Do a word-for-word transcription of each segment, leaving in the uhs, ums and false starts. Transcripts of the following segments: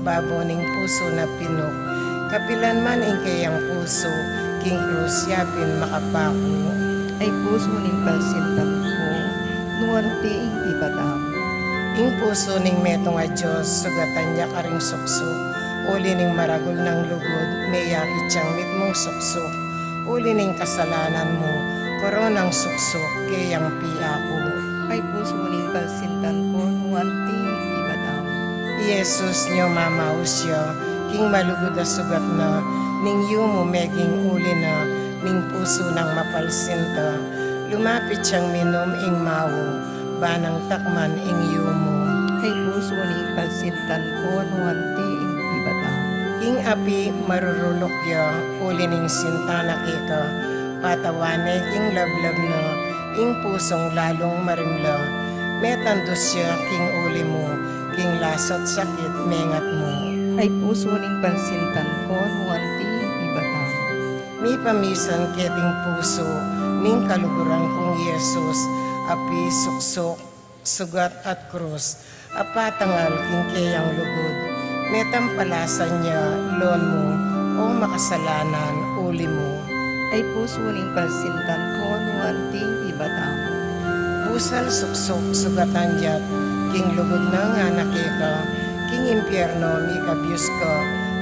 babo ning pusu na pinuk. Kapilan man ing keyang pusu, king krus ya pin makapaku. Ay pusu ning palsintan ku, nu anti ing ibat mu? Ing pusu ning metung a Dios, sugatan ya karing suksuk, uli ning maragul nang lugud, meyakit yang mitmung suksuk, uli ning kasalanan mu, koronang suksuk, keyang piaku. Ay pusu ning palsintan ku, nu anti ing ibat mu? I Jesus nyo mamaus ya, king malugud a sugat na, ning yumu meging uli na, ning pusu nang mapalsinta. Lumapit yang minum ing mawu, banang takman ing yumu. Ay pusu ning palsintan ku, nu anti ing ibat mu? King api maruruluk ya, uli ning sinta na keka, patawan ne king lablab na, ing pusung lalung marimla. Metandus ya king uli mu, king lasat sakit mengat mu. Ay pusu ning palsintan ku, nu anti ing ibat mu? Mipamisan keting pusu, ning kaluguran kung Jesus, api, suksuk, sugat at krus, a patangal king keyang lugud, metampalasan ya lon mu, o makasalanan, uli mu. Ay pusu ning palsintan ku, nu anti ing ibat mu? Pusal, suksuk, sugatan ya't, king lugud nang anak keka, king impiernu mikabyus ka,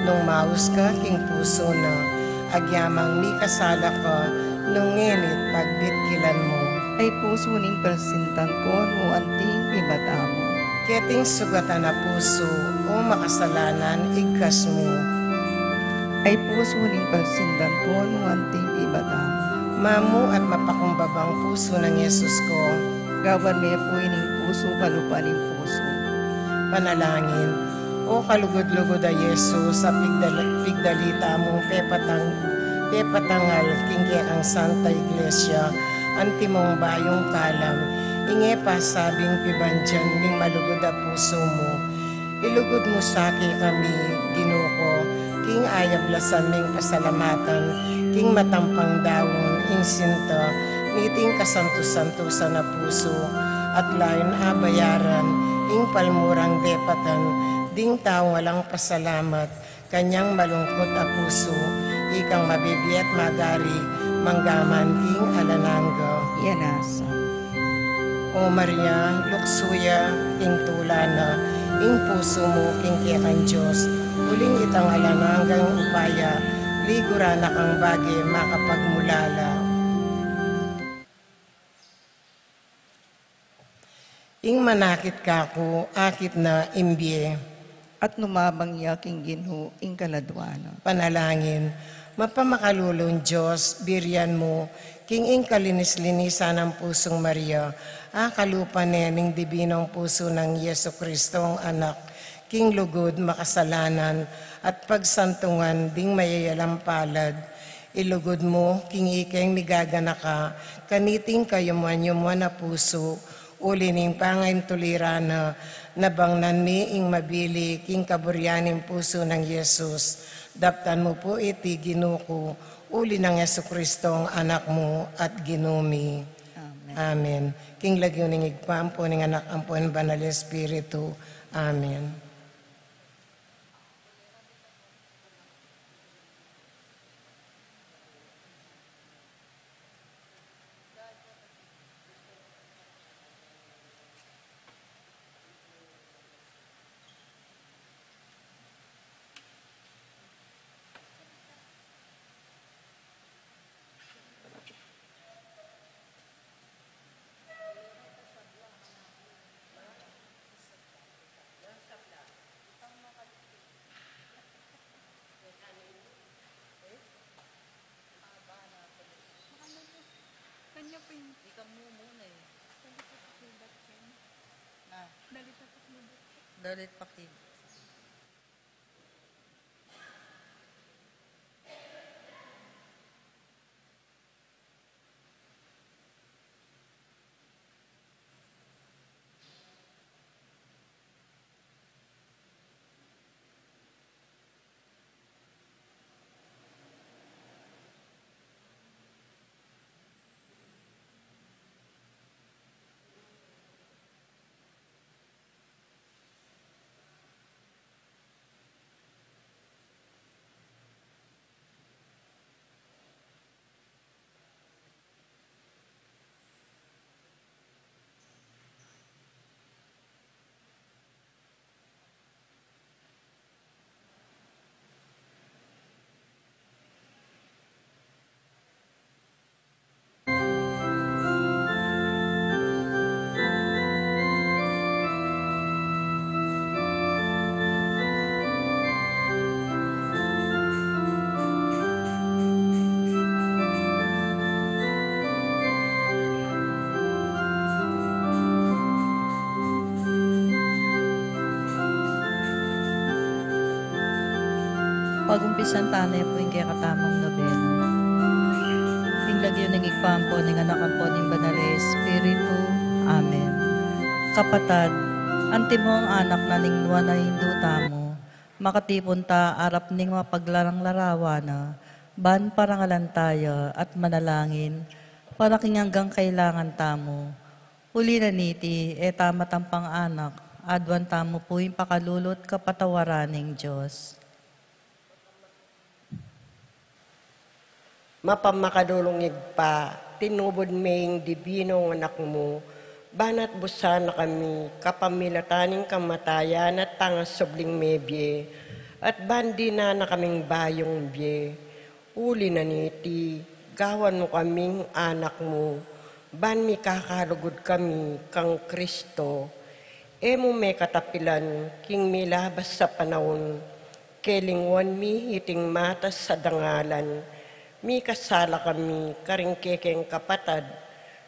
nung maus ka king pusu na, agyamang mikasala ka, nung ngeni't pagbitkilan mu. Ay pusu ning palsintan ku, nu anti ing ibat mu? Keting sugatan a pusu, o makasalanan, igkas mu. Ay pusu ning palsintan ku, nu anti ing ibat mu? Mamu at mapakumbabang pusu nang Jesus ku. Gawan me pu ining pusu kalupa ning pusu. Panalangin. O kalugud-lugud a Jesus, a pigdal-, pigdalita mung pepatang-, pepatangal king kekang Santa Iglesia, antimong bayung kalam, ing e pasabing pibandian ning malugud a pusu mu. Ilugud mu sa kekami, Ginu ku, king ayablasan ming pasalamatan, king matampang daun, ing sinta, niting kasantu-santusan a pusu, at layun abayaran, ing palmurang depatan, ding taung alang pasalamat, kanyang malungkut a pusu, ikang mabibie at magari, manggaman king alang angga. Yan asa. O Maria, luksu ya king tula na, ing pusu mu king kekang Dios, uling itang alang anggang upaya, liguran na kang bage makapagmulala. Ing manakit kaku, akit na ing bie. At numabang ya king Ginu ing kaladua na. Panalangin. Mapamakalulung Dios, birian mu king ing kalinis-linisan nang pusung Maria, a kalupa ne ning dibinong pusu nang Jesucristong Anak, king lugud makasalanan at pagsantungan ding mayayalang palad. Ilugud mu king ikeng migaganaka kaniting kayumuan-yumuan a pusu, uli ning pangaintuliran na, nabangnan mi ing mabili king kaburian ning pusu nang Jesus. Daptan mu pu iti, Ginu ku, uli nang Jesucristong Anak mu at Ginu mi. Amen. Amen. King lagyu ning Ibpa, ampo ning Anak, ampo ning Banal Espiritu. Amen. Kanya pa yun. Ikaw mu muna eh. Dalit pa kay Batyan. Na? Dalit pa kay Batyan. Dalit pa kay Pagumpisan tane pu ing kekatamung nobena. King lagyu ning Ibpa, ampo ning Anak, ampo ning Banal a Espiritu. Amen. Kapatad, antimong anak na ning nuan a Indu tamu, makatipun ta arap ning mapaglarang larawan na, ban parangalan ta ya at manalangin, para king anggang kailangan tamu. Uli na niti, e ta matampang anak, aduan tamu pu ing pakalulu at kapatawaran ning Dios. Mapamakalulung Ibpa, tinubud me ing dibinung Anak mu, ban atbusan na kami kapamilatan ning kamatayan at pangasubling mebie, at ban dinan na kaming bayung bie. Uli na niti, gawan mu kaming anak mu, ban mikakalugud kami kang Kristo. E mu me katapilan king milabas a panaun, kelingwan mi iting matas a dangalan. Mikasala kami karing kekeng kapatad,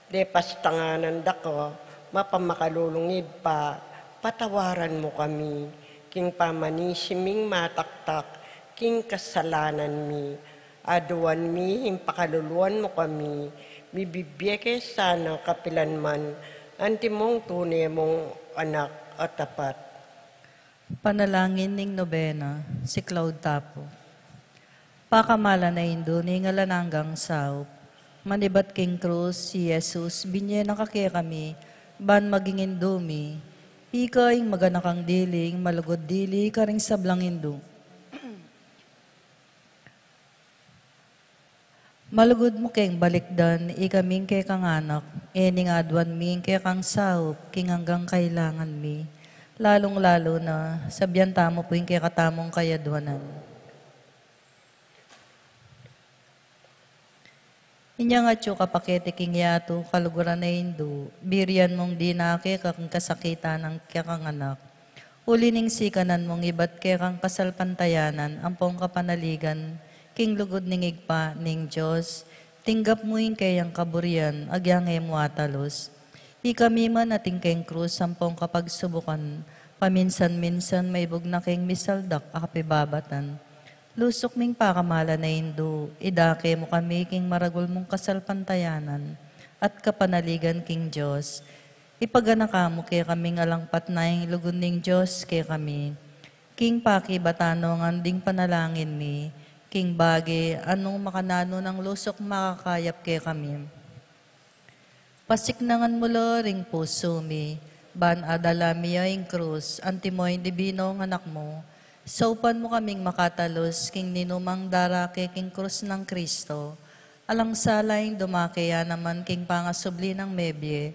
de pastanganan da ka, mapamakalulung Ibpa, patawaran mu kami, king pamanisi ming mataktak king kasalanan mi. Aduan mi ing pakaluluan mu kami, mibibie ke sana kapilan man, antimong tune mung anak a tapat. Panalangin ning nobena, siklaud ta pu. Pakamalan a Indu ning alang anggang saup, manibat king krus i Jesus, binie na ka kekami, ban maging Indu mi. Ika ing maganakang dili, ing malugud dili karing sablang Indu. Malugud mu keng balikdan, ikaming kekang anak, e ning aduan mi ing kekang saup, king anggang kailangan mi. Lalung-lalu na, sabian tamu pu ing kekatamung kayaduanan. Inyang atyu ka pa keti king yatu, kaluguran a Indu, birian mung dinake ka king kasakitan ning kekang anak. Uli ning sikanan mung ibat kekang kasalpantayanan ampong kapanaligan king lugud ning Ibpa ning Dios, tinggap mu ing keyang kaburian, agyang e mu atalus. Ikami man ating keng krus ampong kapagsubukan, paminsan-minsan maibug na keng misaldak a kapibabatan. Lusuk ming pakamalan a Indu, idake mu kami king maragul mung kasalpantayanan at kapanaligan king Dios. Ipaganaka mu kekaming alang patna ing lugud ning Dios kekami. King pakibatan ngan ding panalangin mi, king bage a nung makananu nang lusuk makakayap kekami. Pasiknangan mu la ring pusu mi, ban adala mi ya ing krus, antimo ing dibinung Anak mu, saupan mu kaming makatalus king ninumang darake king krus nang Kristo, alang sala ing dumake ya naman king pangasubli nang mebie.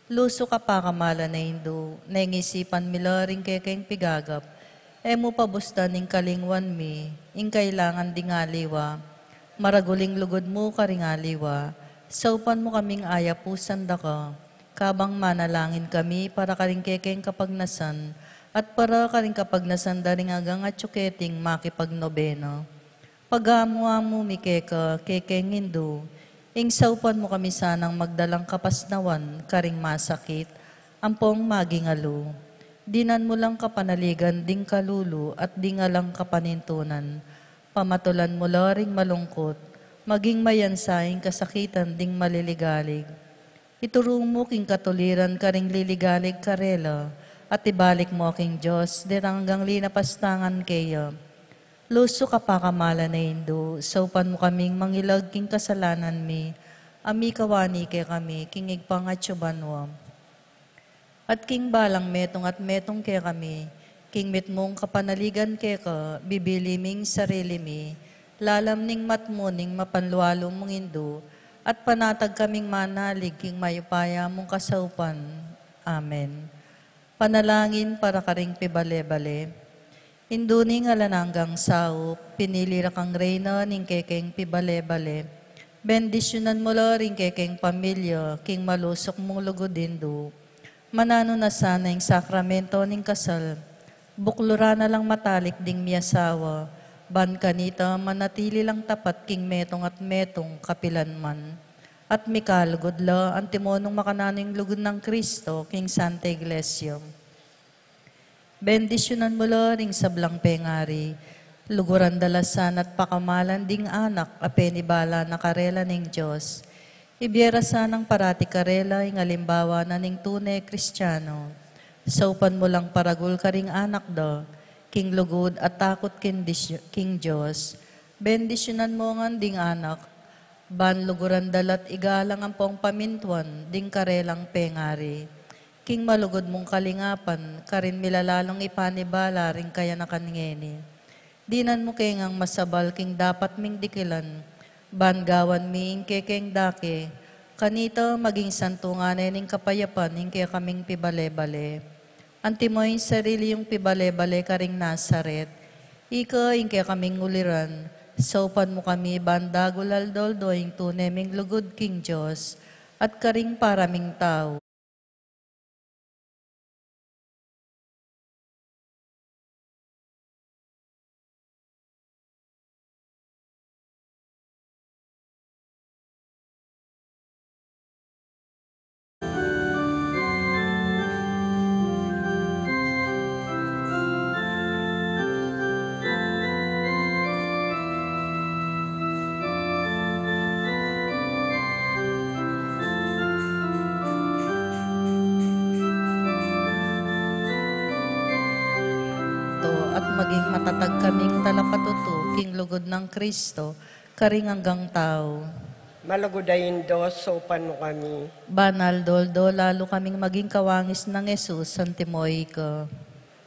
Lusuk a pakamalan a Indu, neng isipan mi la ring kekeng pigagap, e mu pabustan ing kalingwan mi, ing kailangan ding aliwa, maragul ing lugud mu karing aliwa, saupan mu kaming ayapusan da ka, kabang manalangin kami para karing kekeng kapagnasan, at para karing kapagnasan da ring agang atyu keting makipagnobena. Pagamu-amu mi keka, kekeng Indu, ing saupan mu kami sanang magdalang kapasnawan, karing masakit, ampong maging alu. Dinan mu lang kapanaligan ding kalulu at ding alang kapanintunan. Pamatulan mu la ring malungkut, maging mayansa ing kasakitan ding maliligalig. Ituru mu king katuliran karing liligalig karela, at ibalik mu king Dios, detang anggang linapastangan keya. Lusuk a pakamalan a Indu, saupan mu kaming mangilag king kasalanan mi, a mikawani kekami, king Ibpang atyu banua. At king balang metung at metung kekami, king mitmung kapanaligan keka, bibili ming sarili mi, lalam ning matmu ning mapanlualu mung Indu, at panatag kaming manalig king mayupaya mung kasaupan. Amen. Panalangin para karing pibale-bale. Indu ning alang anggang saup, pinili ra kang reyna ning kekeng pibale-bale. Bendisyunan mu la ring kekeng pamilya, king malusuk mung lugud Indu. Mananu na sana ing sakramento ning kasal, bukluran na lang matalik ding miasawa, ban kanita manatili lang tapat king metung at metung kapilan man. At mikalugud la, antimo nung makananu ing lugud nang Kristo, king Santa Iglesia. Bendisyunan mu la ring sablang pengari, Luguran da la sana at pakamalan ding anak a penibala na karela ning Dios. Ibie ra sanang parati karela ing alimbawa na ning tune Kristiano. Saupan mu lang paragul karing anak da, king lugud at takut king Dis-, king Dios. Bendisyunan mu ngan ding anak, ban luguran da la't igalang ampong pamintuan ding karelang pengari. King malugud mung kalingapan, karin mi la lalung ipanibala ring kayanakan ngeni. Dinan mu ke ngang masabal king dapat ming dikilan, ban gawan mi ing kekeng dake, kanita maging santungan ne ning kapayapan ing kekaming pibale-bale. Antimo ing sarili yung pibale-bale karing Nazaret, ika ing kekaming uliran, saupan mu kami ban dagul aldo-aldo ing tune ming lugud king Dios, at karing para ming tau. To, at maging matatag kaming talapatutu king lugud nang Kristo, karing anggang tau. Malugud a Indu, saupan mu kami. Ban aldo-aldo lalu kaming maging kawangis nang Jesus, antimo ika.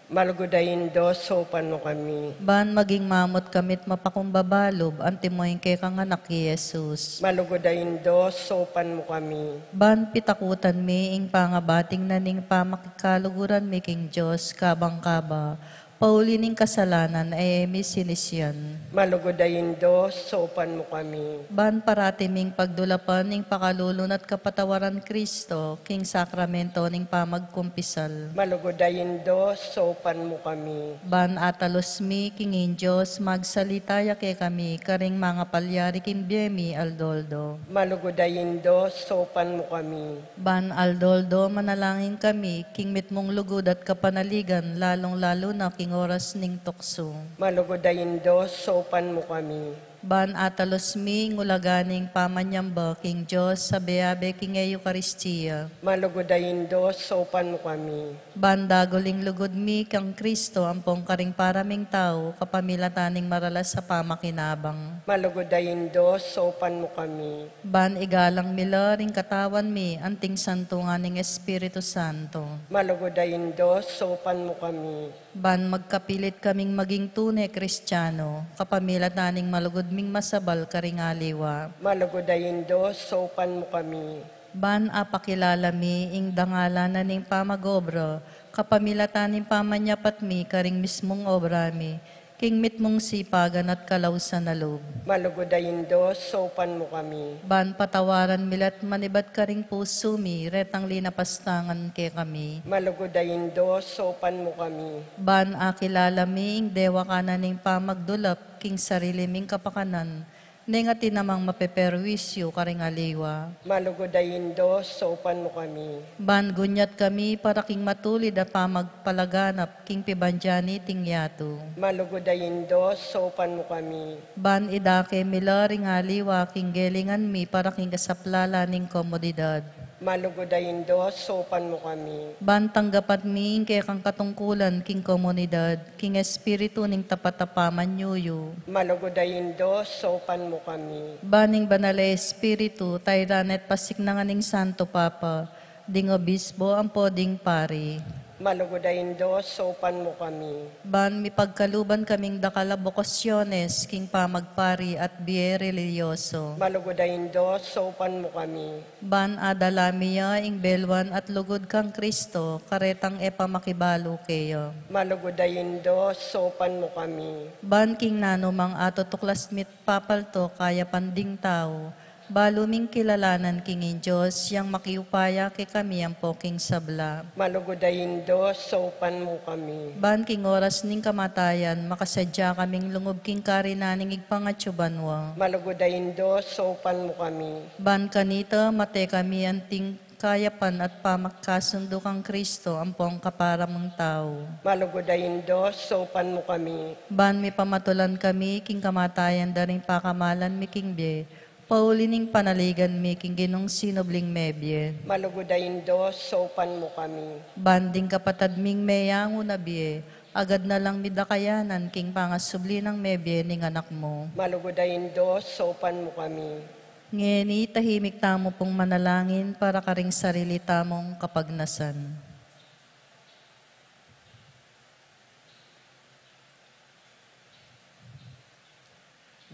Malugud a Indu, saupan mu kami. Ban maging mamut kami't mapakumbaba lub, antimo ing kekang anak i Jesus. Malugud a Indu, saupan mu kami. Ban pitakutan mi ing pangabating na ning pamakikaluguran mi king Dios, kabang kaba, pauli ning kasalanan a e mi sinisian. Malugud a Indu, saupan mu kami. Ban parati ming pagdulapan ing pakalulu na't kapatawaran Kristo, king sakramento ning pamagkumpisal. Malugud a Indu, saupan mu kami. Ban atalus mi king ing Dios, magsalita ya kekami, karing mangapalyari king bie mi aldo-aldo. Malugud a Indu, saupan mu kami. Ban aldo-aldo manalangin kami, king mitmung lugud at kapanaligan, lalung-lalu na king oras ning tuksu. Malugud a Indu, saupan mu kami. Ban atalus mi ing ulaga ning pamanyamba king Dios, abe-abe king Eukaristia. Malugud a Indu, saupan mu kami. Ban dagul ing lugud mi kang Kristo, ampong karing para ming tau, kapamilatan ning maralas a pamakinabang. Malugud a Indu, saupan mu kami. Ban igalang mi la ring katawan mi, anting santungan ning Espiritu Santo. Malugud a Indu, saupan mu kami. Ban magkapilit kaming maging tune Kristiano, kapamilatan ning malugud ming masabal karing aliwa. Malugud a Indu, saupan mu kami. Ban apakilala mi ing dangalan na ning pamag-obra, kapamilatan ning pamanyapat mi karing mismung obra mi, king mitmung sipagan at kalausan a lub. Malugud a Indu, saupan mu kami. Ban patawaran mi la't manibat karing pusu mi, retang linapastangan kekami. Malugud a Indu, saupan mu kami. Ban akilala mi ing dewakan na ning pamagdulap, king sarili ming kapakanan, neng atin namang mapeperwisyu karing aliwa. Malugud a Indu, saupan mu kami. Ban gunyat kami para king matulid a pamagpalaganap, king pibandian niting yatu. Malugud a Indu, saupan mu kami. Ban idake mi la ring aliwa, king gelingan mi para king kasaplalan ning komunidad. Malugud a Indu, saupan mu kami. Ban tanggapan mi ing kekang katungkulan king komunidad, king espiritu ning tapat a pamanyuyu. Malugud a Indu, saupan mu kami. Ban ing Banal a Espiritu, tairan at pasiknangan ning Santo Papa, ding obispo ampo ding pari. Malugud a Indu, saupan mu kami. Ban mipagkaluban kaming dakal a bokasyones king pamagpari at bie relihiyoso. Malugud a Indu, saupan mu kami. Ban adala mi ya ing beluan at lugud kang Kristo, karetang e pa makibalu keya. Malugud a Indu, saupan mu kami. Ban king nanumang atutuklas mi't papalto kayapan ding tau, balu ming kilalanan king ing Dios, yang makiupaya kekami ampo king sabla. Malugud a Indu, saupan mu kami. Ban king oras ning kamatayan, makasadya kaming lungub king karinan ning Ibpang atsu banua. Malugud a Indu, saupan mu kami. Ban kanita, mate kami anting kayapan at pamagkasundu kang Kristo ampong kapara mung tau. Malugud a Indu, saupan mu kami. Ban mipamatulan kami king kamatayan da ring pakamalan mi king bie, pauli ning panaligan mi king Ginung sinubling mebie. Malugud a Indu, saupan mu kami. Ban ding kapatad ming meyangu na bie, agad na lang midakayanan king pangasubli nang mebie ning Anak mu. Malugud a Indu, saupan mu kami. Ngeni tahimik tamu pung manalangin para karing sarili tamung kapagnasan.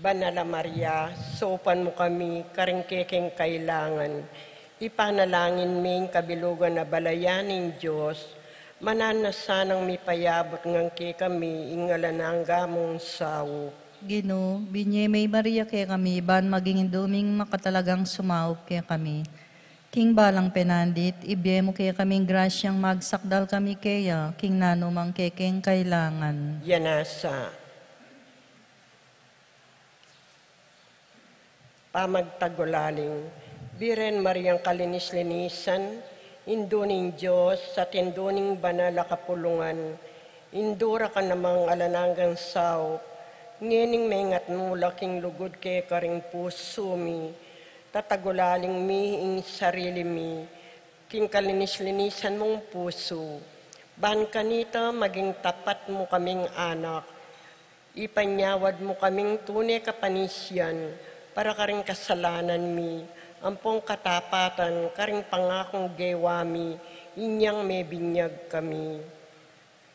Banal a Maria, saupan mu kami karing kekeng kailangan. Ipanalangin mi ing kabilugan a balayan ning Dios, mananu na sanang mipayabut ngan kekami ing alang angga mung saup. Ginu, binie me i Maria kekami, ban maging indu ming makatalagang sumaup kekami. King balang penandit, ibie mu kekaming grasyang magsakdal kami keya, king nanumang kekeng kailangan. Yan na sa. Pamagtagulaling, Birhen Mariang kalinis-linisan, Indu ning Dios, at Indu ning banal a kapulungan, Indu ra ka namang alang anggang saup, ngening mengatmu la king lugud keka ring pusu mi, tatagulaling mi ing sarili mi, king kalinis-linisan mung pusu, ban kanita maging tapat mu kaming anak, ipanyawad mu kaming tune kapanisian para karing kasalanan mi, ampong katapatan karing pangakung gewa mi, inyang mebinyag kami.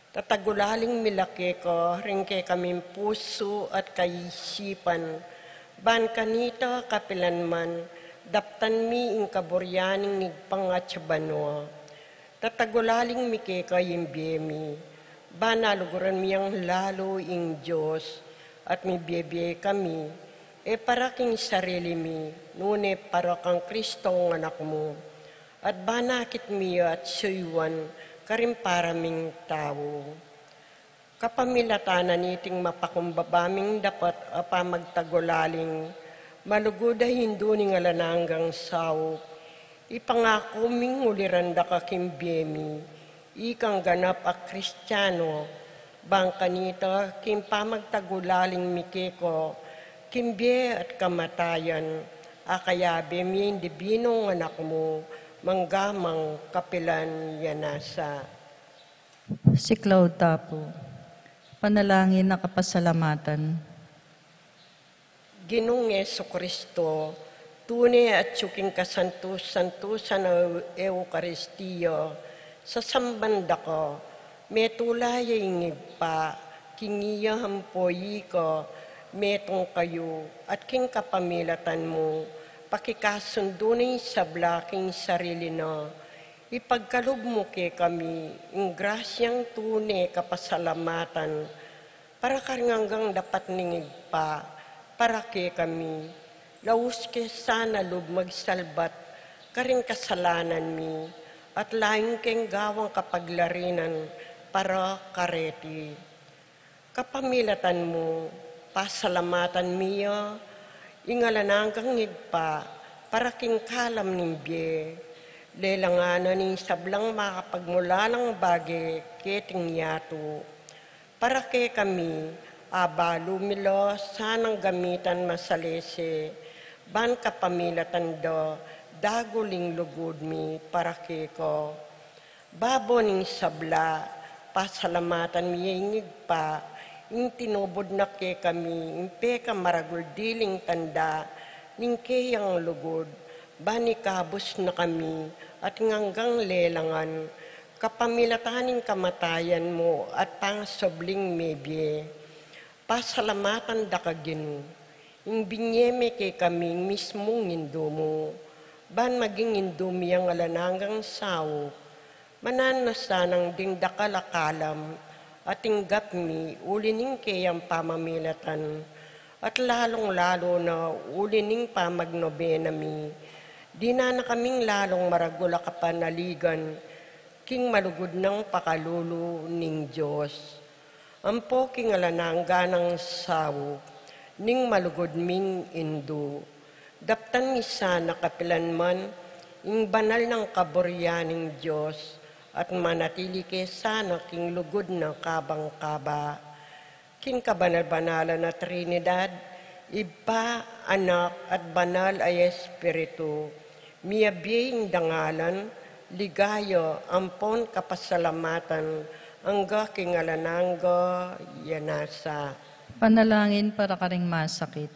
Tatagulaling mi la keka ring kekaming pusu at kaisipan, ban kanita kapilan man, daptan mi ing kaburian ning Ibpa mi atsu banua. Tatagulaling mi keka ing bie mi, ban aluguran mi yang lalu ing Dios, at mibiebie kami, e para king sarili mi, nune para kang Kristong Anak mu, at ban akit mi ya at suyuan karing para ming tau. Kapamilatan na niting mapakumbaba ming dapat a pamagtagulaling, malugud a Indu ning alang anggang saup, ipangaku ming uliran da ka king bie mi, ikang ganap a Kristiano, ban kanita king pamagtagulaling mi keka, king bie at kamatayan, akayabe mi ing dibinung Anak mu, mangga man kapilan ya nasa. Siklaud ta pu. Panalangin a kapasalamatan. Ginung Jesucristo, tune atsu king kasantusan-tusan a Eukaristia, sasamban da ka, metula ya ing Ibpa, king iya ampo ika, metung kayu, at king kapamilatan mu, pakikasundu na ing sabla king sarili na, ipagkalub mu kekami ing grasyang tune kapasalamatan, para karing anggang dapat ning Ibpa, para kekami, laus ke sana lub magsalbat karing kasalanan mi, at laing keng gawang kapaglarinan para kareti. Kapamilatan mu, pasalamatan mi ya, ing alang anggang Ibpa, para king kalam ning bie, lelangan na ning sablang makapagmulalang bage keting yatu. Para kekami, abalu mi la sanang gamitan masalese, ban kapamilatan da, dagul ing lugud mi para keka. Babo ning sabla, pasalamatan mi ya ing Ibpa, ing tinubud na kekami ing pekamaragul diling tanda ning keyang lugud, ban ikabus na kami at ing anggang lelangan, kapamilatan ning kamatayan mu at pangasubling mebie. Pasalamatan da ka, Ginu, ing binie me kekami ing mismung Indu mu, ban maging Indu mi yang alang anggang saup. Mananu na sanang ding dakal a kalam a tinggap mi uli ning keyang pamamilatan, at lalung-lalu na uli ning pamagnobena mi, dinan na kaming lalung maragul a kapanaligan, king malugud nang pakalulu ning Dios. Ampo king alang angga nang saup ning malugud ming Indu. Daptan mi sana kapilan man ing banal nang kaburian ning Dios, at manatili ke sana king lugud na kabang kaba. King kabanal-banalan a Trinidad, Ibpa, Anak, at Banal a Espiritu, miyabie ing dangalan, ligaya, ampon kapasalamatan, angga king alang angga, ya nasa. Panalangin para karing masakit.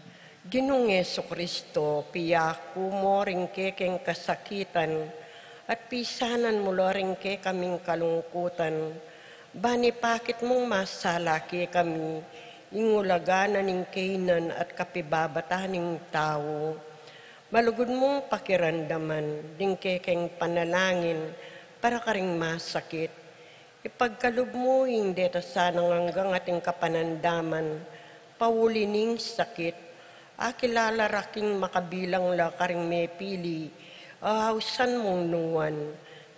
Ginung Jesucristo, piyaku mu ring kekeng kasakitan, at pisanan mu la ring kekaming kalungkutan, ban ipakit mung masala kekami, ing ulaga na ning kainan at kapibabatan ning tau. Malugud mung pakiramdaman, ding kekeng panalangin, para karing masakit. Ipagkalub mu ing deta sanang anggang ating kapanamdaman, pauli ning sakit. Akilala ra king makabilang la karing mepili, ausan mung nuan.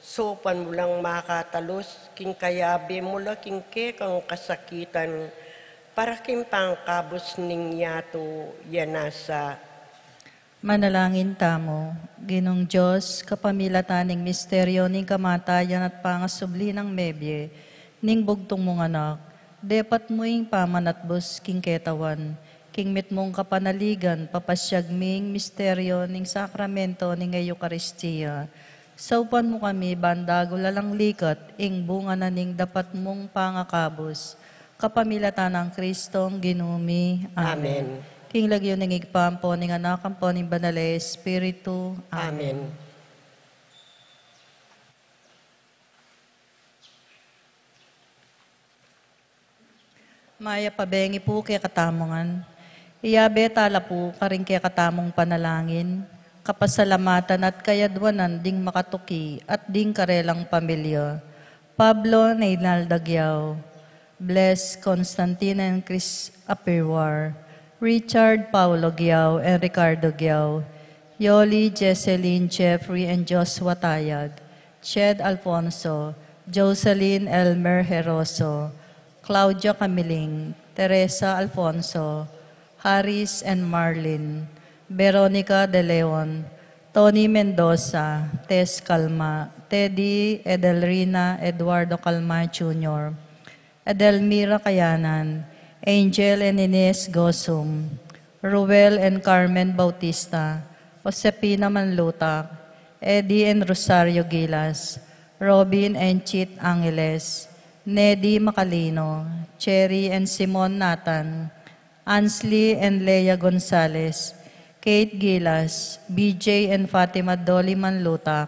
Saupan mu lang makatalus, king kayabe mu la king kekang kasakitan, para king pangkabus ning yatu, ya nasa. Manalangin tamu. Ginung Dios, kapamilatan ning misteryo ning kamatayan at pangasubli nang mebie ning bugtung mung Anak, depat mu ing pamanatbus king ketawan, king mitmung kapanaligan, papasyag mi ing misteryo ning sakramento ning Eukaristia. Saupan mu kami ban dagul alang likat ing bunga na ning dapat mung pangakabus. Kapamilatan nang Kristong Ginu mi. Amen. Amen. King lagyu ning Ibpa, ampo ning Anak, ampo ning Banal a Espiritu. Amen. Amen. Mayap a bengi pu kekatamu ngan. Iyabe tala pu karing kekatamung panalangin, kapasalamatan at kayadwanan ding makatuki at ding karelang pamilya. Pablo Neynal Dagiao, Bles Constantine and Chris Aperwar, Richard Paulo Giao and Ricardo Giao, Yoli Jesselyn Jeffrey and Joshua Tayag, Ched Alfonso, Jocelyn Elmer Heroso, Claudia Camiling, Teresa Alfonso, Haris and Marlin, Veronica De Leon, Tony Mendoza, Tess Calma, Teddy Edelrina Eduardo Calma Junior, Edelmira Kayanan, Angel and Ines Gosum, Ruel and Carmen Bautista, Josefina Manlutak, Eddie and Rosario Gilas, Robin and Chit Angeles, Nedy Macalino, Cherry and Simon Nathan, Ansley and Lea Gonzalez, Kate Gilas, B J and Fatima Dolly Manlutak,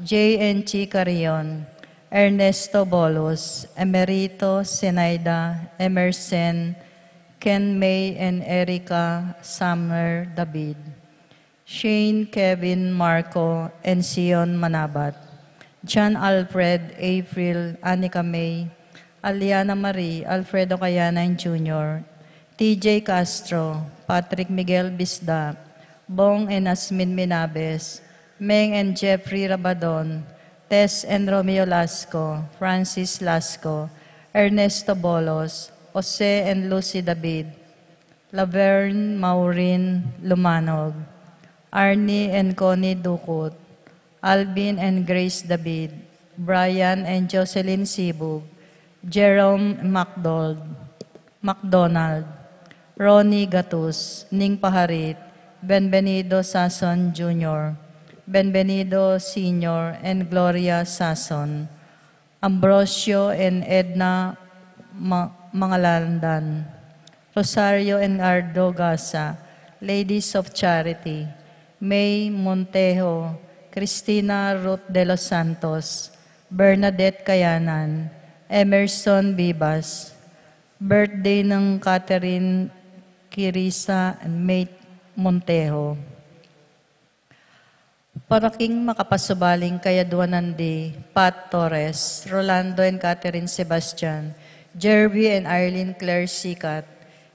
Jay and Chi Carrion, Ernesto Bolos, Emerito, Zenaida, Emerson, Ken May and Erica Summer David, Shane, Kevin, Marco, and Sion Manabat, John Alfred, April, Anika May, Aliana Marie, Alfredo Kayanan Junior, T J Castro, Patrick Miguel Bisda, Bong and Asmin Minabes, Meng and Jeffrey Rabadon, Tess and Romeo Lasco, Francis Lasco, Ernesto Bolos, Jose and Lucy David, Laverne Maureen Lumanog, Arnie and Connie Ducut, Alvin and Grace David, Brian and Jocelyn Sibug, Jerome MacDonald, MacDonald, Ronnie Gatus, Ning Paharit, Benvenido Sason Junior, Benvenido Senior, and Gloria Sason, Ambrosio and Edna Ma-, Mangalandan, Rosario and Ardo Gasa, Ladies of Charity, May Montejo, Christina Ruth de los Santos, Bernadette Kayanan, Emerson Vivas, birthday nang Catherine Kirisa and May Montejo. Para king makapasubaling kayadwanan di Pat Torres, Rolando and Catherine Sebastian, Jervy and Arlene Claire Sicat,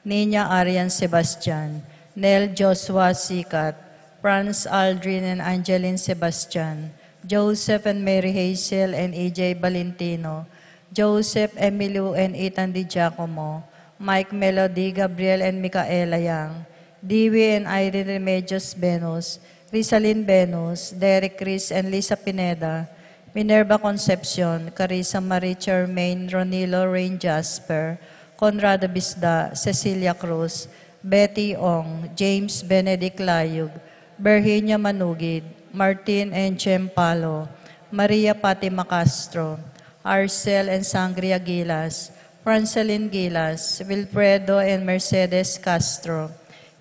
Nina Arian Sebastian, Nel Joshua Sicat, Franz Aldrin and Angeline Sebastian, Joseph and Mary Hazel and E J Valentino, Joseph Emilio and Ethan Di Giacomo, Mike Melody, Gabriel and Micaela Yang, Dewey and Irene Remedios Venus, Crisalin Venus, Derek Chris and Lisa Pineda, Minerva Concepcion, Carissa Marie Charmaine, Ronilo Rain Jasper, Conrado Bisda, Cecilia Cruz, Betty Ong, James Benedict Layug, Virginia Manugid, Martin and Chem Palo, Maria Fatima Castro, Arcel and Sangria Gilas, Francelin Gilas, Wilfredo and Mercedes Castro,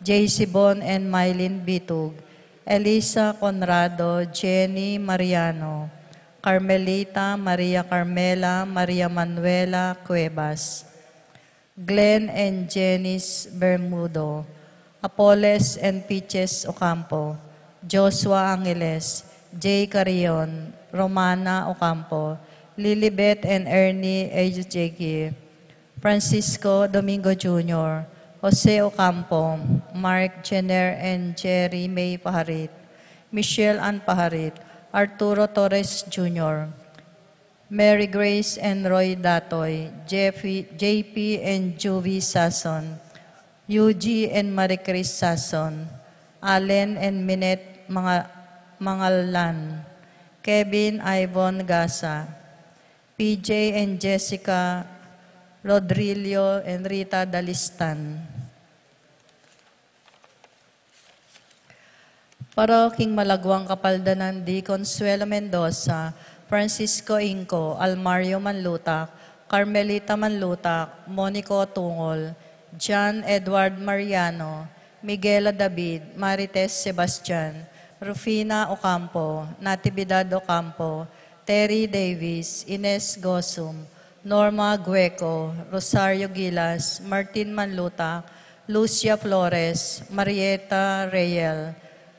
J C Bon and Mylene Bitug, Elisa Conrado, Jenny Mariano, Carmelita, Maria Carmela, Maria Manuela Cuevas, Glenn and Janice Bermudo, Apoles and Piches Ocampo, Joshua Angeles, Jay Carrion, Romana Ocampo, Lilibet and Ernie Ejujegue, Francisco Domingo Junior, Jose Ocampo, Mark Jenner and Jerry May Paharit, Michelle Ann Paharit, Arturo Torres Junior, Mary Grace and Roy Datoy, Jeffy, J P and Juvie Sason, Yuji and Marie Chris Sason, Allen and Minette Manga-, Mangalan, Kevin Ivon Gasa, P J and Jessica Rodrillo and Rita Dalistan. Para king malagwang kapaldanan di Consuelo Mendoza, Francisco Inco, Almario Manlutak, Carmelita Manlutak, Monico Tungol, John Edward Mariano, Miguela David, Marites Sebastian, Rufina Ocampo, Natividad Ocampo, Terry Davis, Ines Gosum, Norma Gueco, Rosario Gilas, Martin Manlutak, Lucia Flores, Marieta Reyel,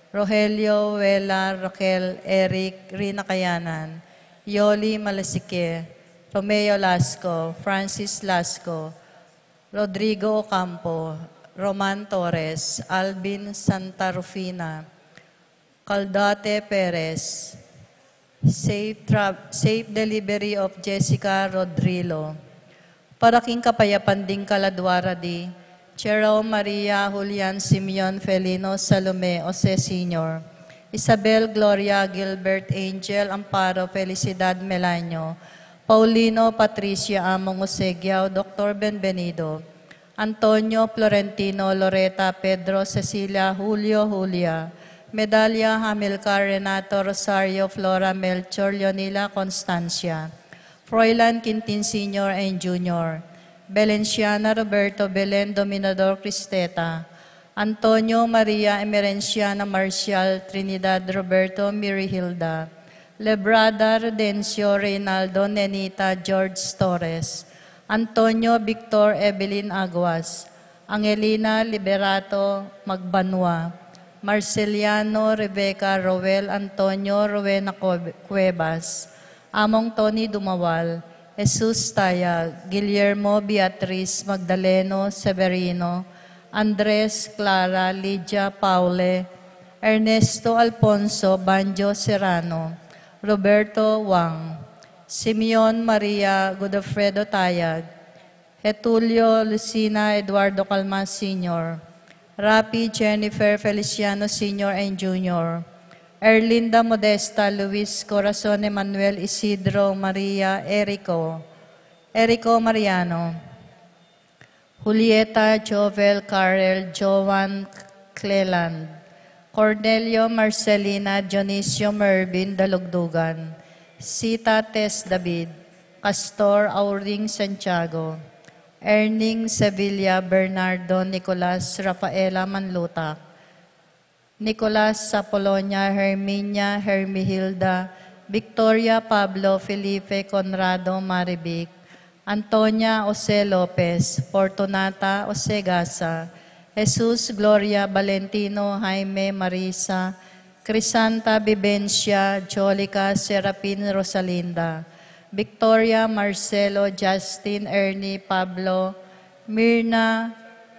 Rogelio Vela, Raquel, Eric, Rina Kayanan, Yoli Malasique, Romeo Lasco, Francis Lasco, Rodrigo Ocampo, Roman Torres, Alvin Santa Rufina, Caldate Perez, safe, tra- safe delivery of Jessica Rodrilo. Para king kapayapan ding kaladwa ra di Jerome Maria Julian Simeon Felino Salome Jose Senior, Isabel Gloria Gilbert Angel Amparo Felicidad Melanio, Paulino Patricia Among Jose Giao Doctor Benvenido, Antonio Florentino Loreta Pedro Cecilia Julio Julia, Medalia Hamilcar Renato Rosario Flora Melchor Leonila Constancia, Froilan Quintin Senior and Junior, Belenciana Roberto Belen Dominador Cristeta, Antonio Maria Emerenciana Marcial Trinidad Roberto Mirihilda, Lebrada Rudencio Reynaldo Nenita George Torres, Antonio Victor Evelyn Aguas, Angelina Liberato Magbanua, Marceliano Rebecca Roel Antonio Rowena Cue- Cuevas, Among Tony Dumawal, Jesus Tayag, Guillermo Beatriz Magdaleno Severino, Andres Clara Lydia Paule, Ernesto Alfonso Banjo Serrano, Roberto Wang, Simeon Maria Godofredo Tayag, Getulio Lucina Eduardo Calma Senior, Rapi Jennifer Feliciano Senior and Junior, Erlinda Modesta Luis Corazon Emmanuel Isidro Maria Erico, Erico Mariano, Julieta Jovel Carel Joan Cleland, Cornelio Marcelina Dionisio Mervin Dalugdugan, Sita Tess David, Castor Auring Santiago, Erning Sevilla Bernardo Nicolas Rafaela Manlutak, Nicolas Apolonia Herminia Hermihilda Victoria Pablo Felipe Conrado Marivic, Antonia Jose Lopez, Fortunata Jose Gasa, Jesus Gloria Valentino Jaime Marisa, Crisanta Vivencia Jolica Serapin Rosalinda, Victoria Marcelo Justin Ernie Pablo Mirna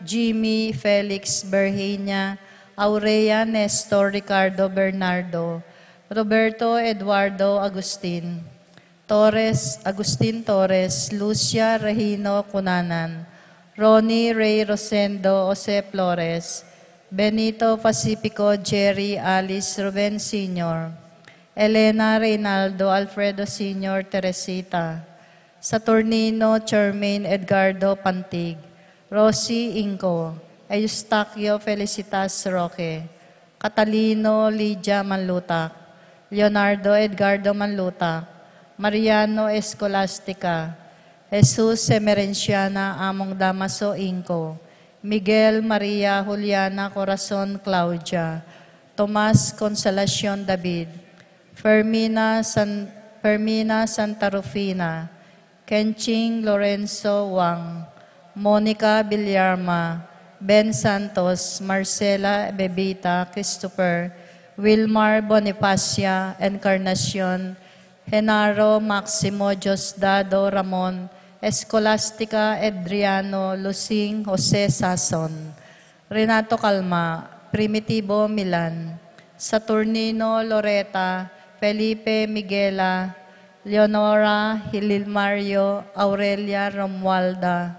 Jimmy Felix Virginia Aurea Nestor Ricardo Bernardo Roberto Eduardo Agustin Torres, Agustin Torres, Lucia Regino Cunanan, Ronnie Ray Rosendo Jose Flores, Benito Pacifico, Jerry, Alice, Ruben Senior, Elena, Reynaldo, Alfredo Senior, Teresita, Saturnino, Charmaine, Edgardo, Pantig, Rosie, Inco, Eustaquio, Felicitas, Roque, Catalino, Lydia, Manlutak, Leonardo, Edgardo, Manlutak, Mariano, Escolastica, Jesus, Emerenciana, Among Damaso, Inco, Miguel, Maria, Juliana, Corazon, Claudia, Tomas, Consolacion, David, Fermina, San-, Fermina, Santa Rufina, Kenching, Lorenzo, Wang, Monica, Villarma, Ben Santos, Marcela, Bebita, Christopher, Wilmar, Bonifacia, Encarnacion, Genaro, Maximo, Diosdado, Ramon, Escolastica, Adriano, Lusing, Jose, Sason, Renato, Calma, Primitivo, Milan, Saturnino, Loreta, Felipe, Miguela, Leonora, Hilil, Mario, Aurelia, Romualda,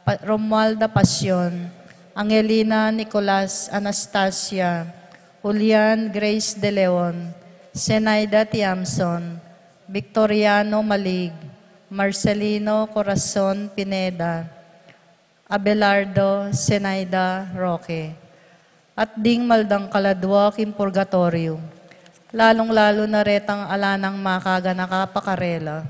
Pa-, Romualda, Pasion, Angelina, Nicolas, Anastasia, Julian, Grace de Leon, Zenaida Tiamson, Victoriano, Malig, Marcelino, Corazon, Pineda, Abelardo, Zenaida, Roque, at ding maldang kaladua king purgatoryo, lalung-lalu na retang ala nang makaganaka pa karela.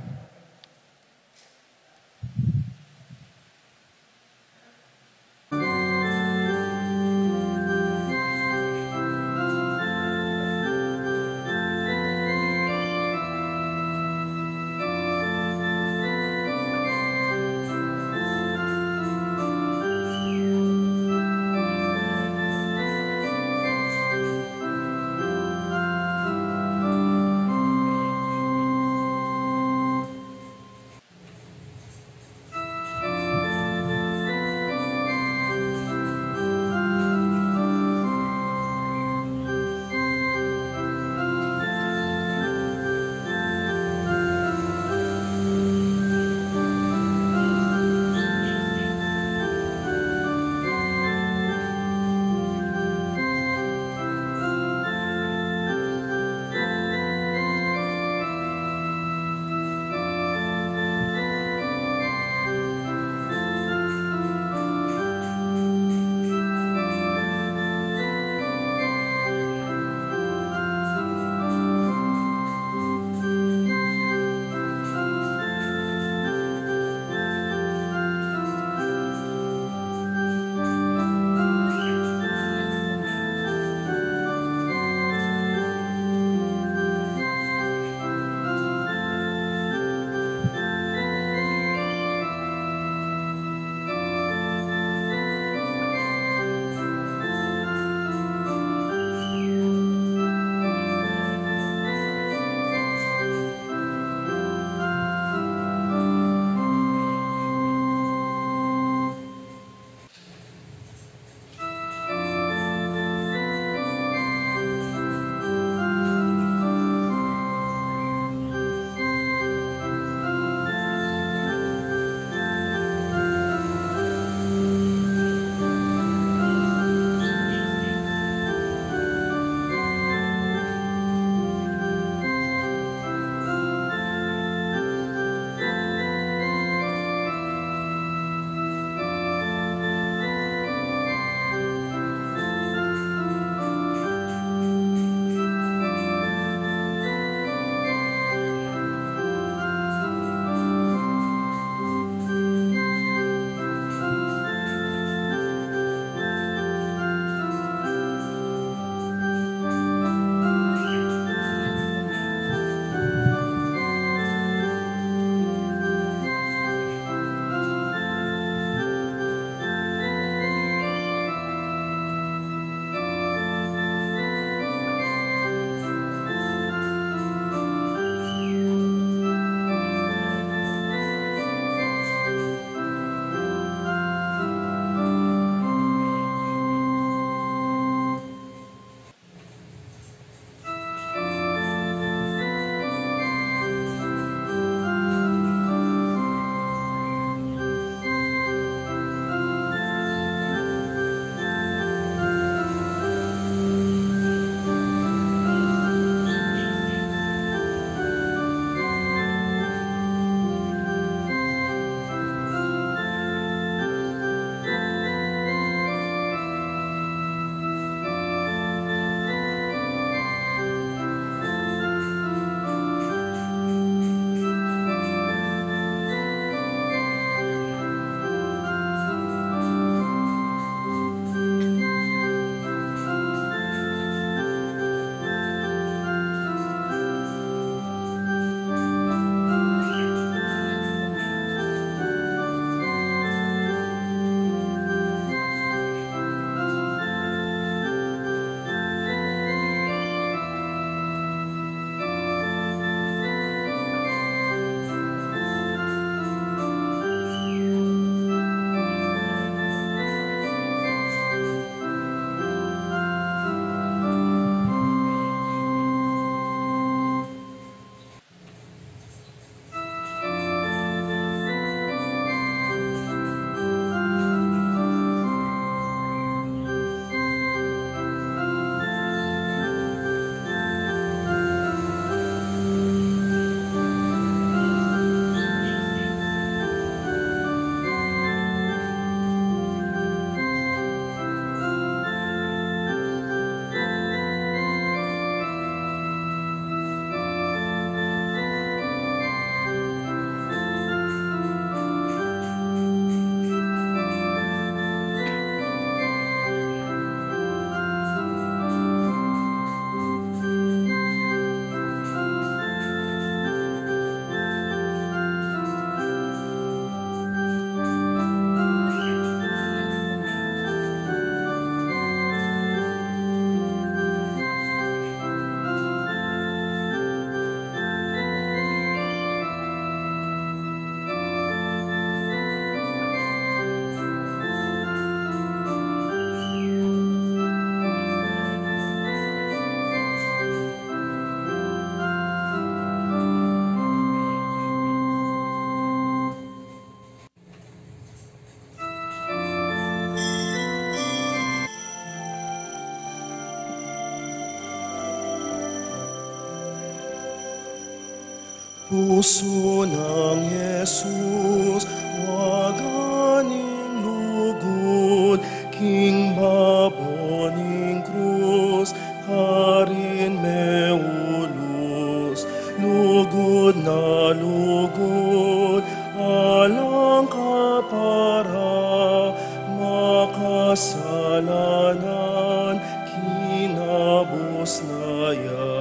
Pusu nang Jesus, waga ning lugud, king babo ning krus, karin meulus, lugud na lugud, alang kapara, makasalanan, kinabus na ya.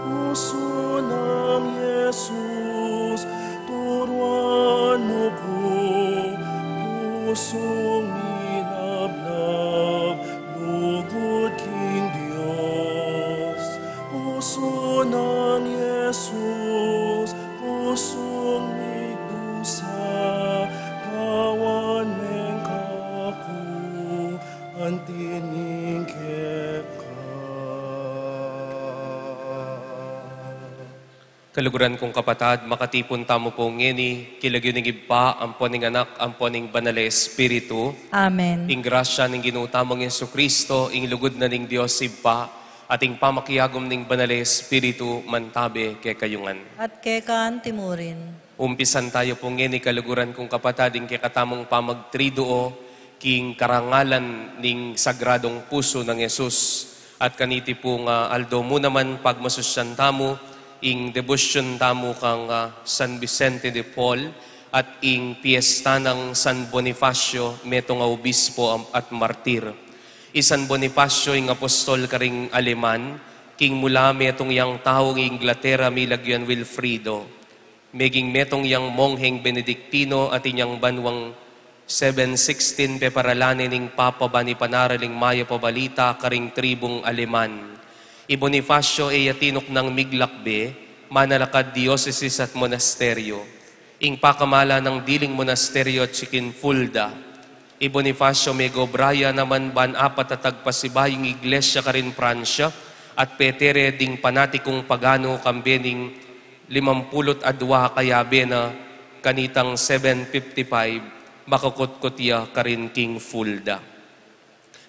Pusu nang Jesus, turuan mu ku, pusung milablab, lugud king Dios. Pusu nang Jesus, pusung migdusa, gawan meng kaku, anti ning keka. Kaluguran kung kapatad, makatipun tamu pu ngeni, king lagyu ning Ibpa, ampo ning Anak, ampo ning Banal a Espiritu. Amen. Ing grasya ning Ginu tamung Jesucristo, ing lugud na ning Dios Ibpa, at ing pamakiagum ning Banal a Espiritu, mantabe kekayu ngan. At keka anti murin. Umpisan tayu pu ngeni, kaluguran kung kapatad, ing kekatamung pamagtriduo, king karangalan ning Sagradong Pusu nang Jesus. At kaniti pung aldo mu naman pagmasusyan tamu, ing debosyon tamu kang, ah, San Vicente de Paul, at ing piesta nang San Bonifacio, metung a obispo am-, at martir. I San Bonifacio ing apostol karing Aleman, king mula metung yang taung Inglaterra milagyang Wilfrido. Meging metung yang mongheng Benediktino atin yang banwang seven sixteen peparalanan ning Papa ban ipanaral ing mayap a balita karing tribung Aleman. I Bonifacio e ya tinuknang miglakbe, manalakad diosesis at monasteryo. Ing pakamala nang diling monasteryo atyu king Fulda. I Bonifacio megobra ya naman ban apat a tagpasibayung iglesia karin Francia at petere ding panatikung pagano kambe ning limampulu't adua kayabe na kanitang seven fifty-five, makakutkut ya karin king Fulda.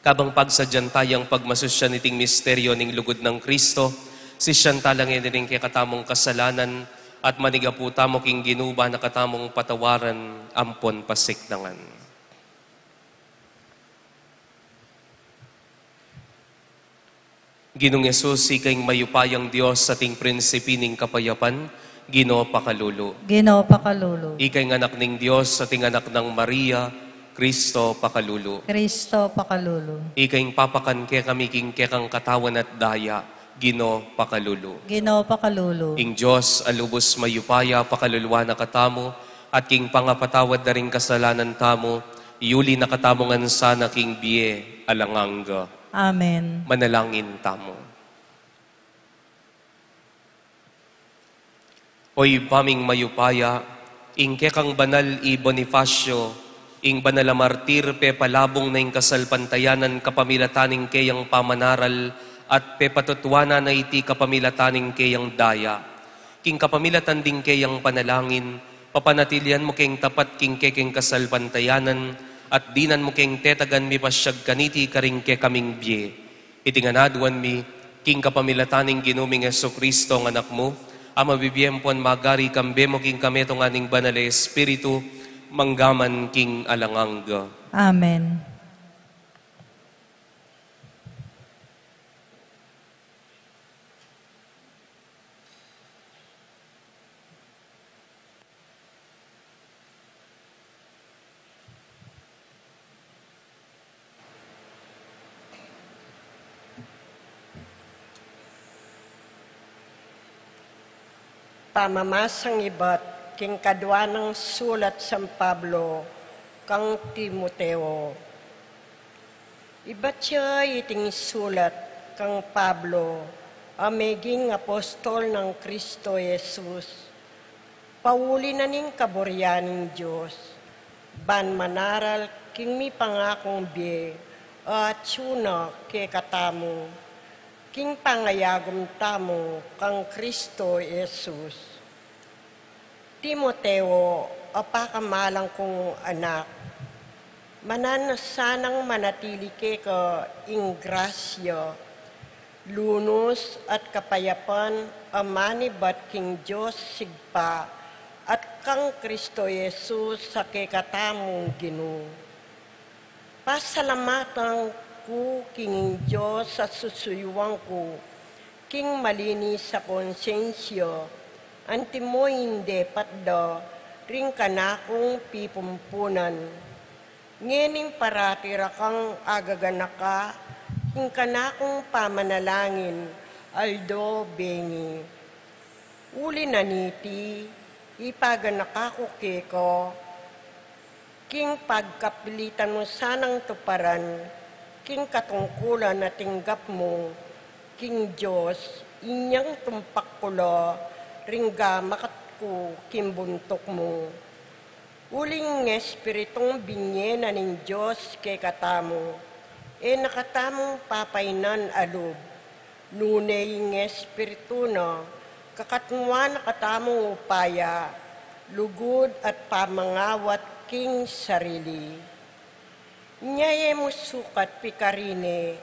Kabang pagsadyan tayang pagmasusyan iting misteryo ning lugud nang Kristo, sisyan tala ngeni ring kekatamung kasalanan at manigapu tamu king Ginu ban na katamung patawaran ampon pasiknangan. Ginung Jesus, ika ing mayupayang Dios at ing prinsipi ning kapayapan, Ginu pakalulu. Ginu pakalulu. Ika ing anak ning Dios at ing anak nang Maria, Kristo pakalulu. Kristo pakalulu. Ika ing papakan kekami king kekang katawan at daya, Ginu pakalulu. Ginu pakalulu. Ing Dios a lubus mayupaya pakaluluan na katamu, at king pangapatawad da ring kasalanan tamu, iuli na katamu ngan sana king bie alang angga. Amen. Manalangin tamu. O Ibpa ming mayupaya, ing kekang banal i Bonifacio, ing banal a martir, pepalabung na ing kasalpantayanan kapamilatan ning keyang pamanaral at pepatutuanan na iti kapamilatan ning keyang daya. King kapamilatan ding keyang panalangin, papanatilian mu keng tapat king kekeng kasalpantayanan, at dinan mu keng tetagan mipasyag kaniti karing kekaming bie. Iti ngan aduan mi, king kapamilatan ning Ginu ming Jesucristo a Anak mu, a mabibie ampon magari kambe mu king kametungan ning Banal a Espiritu, manggaman king alang angga. Amen. Pamamasang ibat king kadua nang sulat San Pablo kang Timoteo. Ibat ya iting sulat kang Pablo, a meging apostol nang Kristo Jesus, pauli na ning kaburian ning Dios, ban manaral king mipangakung bie a atyu na kekatamu, king pangayagum tamu kang Kristo Jesus. Timoteo, a pakamalan kung anak, manan na sanang manatili keka ing grasya, Lunus at kapayapan a manibat king Dios Ibpa at kang Kristo Jesus a kekatamung Ginu. Pasalamatan ku king Dios a susuyuan ku king malinis a konsensya, antimo ing depat da ring kanakung pipumpunan. Ngening parati ra kang agaganaka king kanakung pamanalangin aldo bengi. Uli na niti, ipaganaka ku keka king pagkapilitan mu sanang tuparan king katungkulan a tinggap mu king Dios, inyang tumpak ku la ring gamakat ku king buntuk mu. Uling Espiritung binye na ning Dios kekatamu, e na katamung papainan a lub, nune ing Espiritu na kakatmuan na katamung upaya, lugud at pamangawat king sarili. Nya e mu sukat pikarine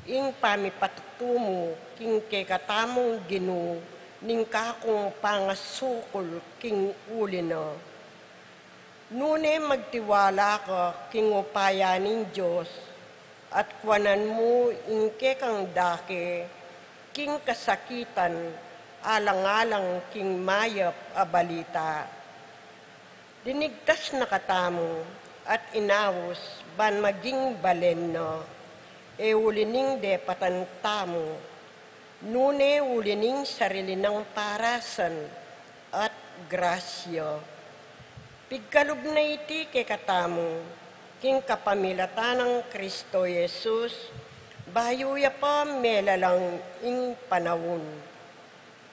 ing pamipatutu mu king kekatamung Ginu ning kakung pangasukul king uli na. Nune magtiwala ka king upaya ning Dios, at kuanan mu ing kekang dake king kasakitan alang-alang king mayap a balita. Linigtas na katamu at inaus ban maging balen na, e uli ning depatan tamu, nune uli ning sarili nang parasan at grasya. Pigkalub na iti kekatamu king kapamilatan nang Kristo Jesus, bayu ya pa melalang ing panaun.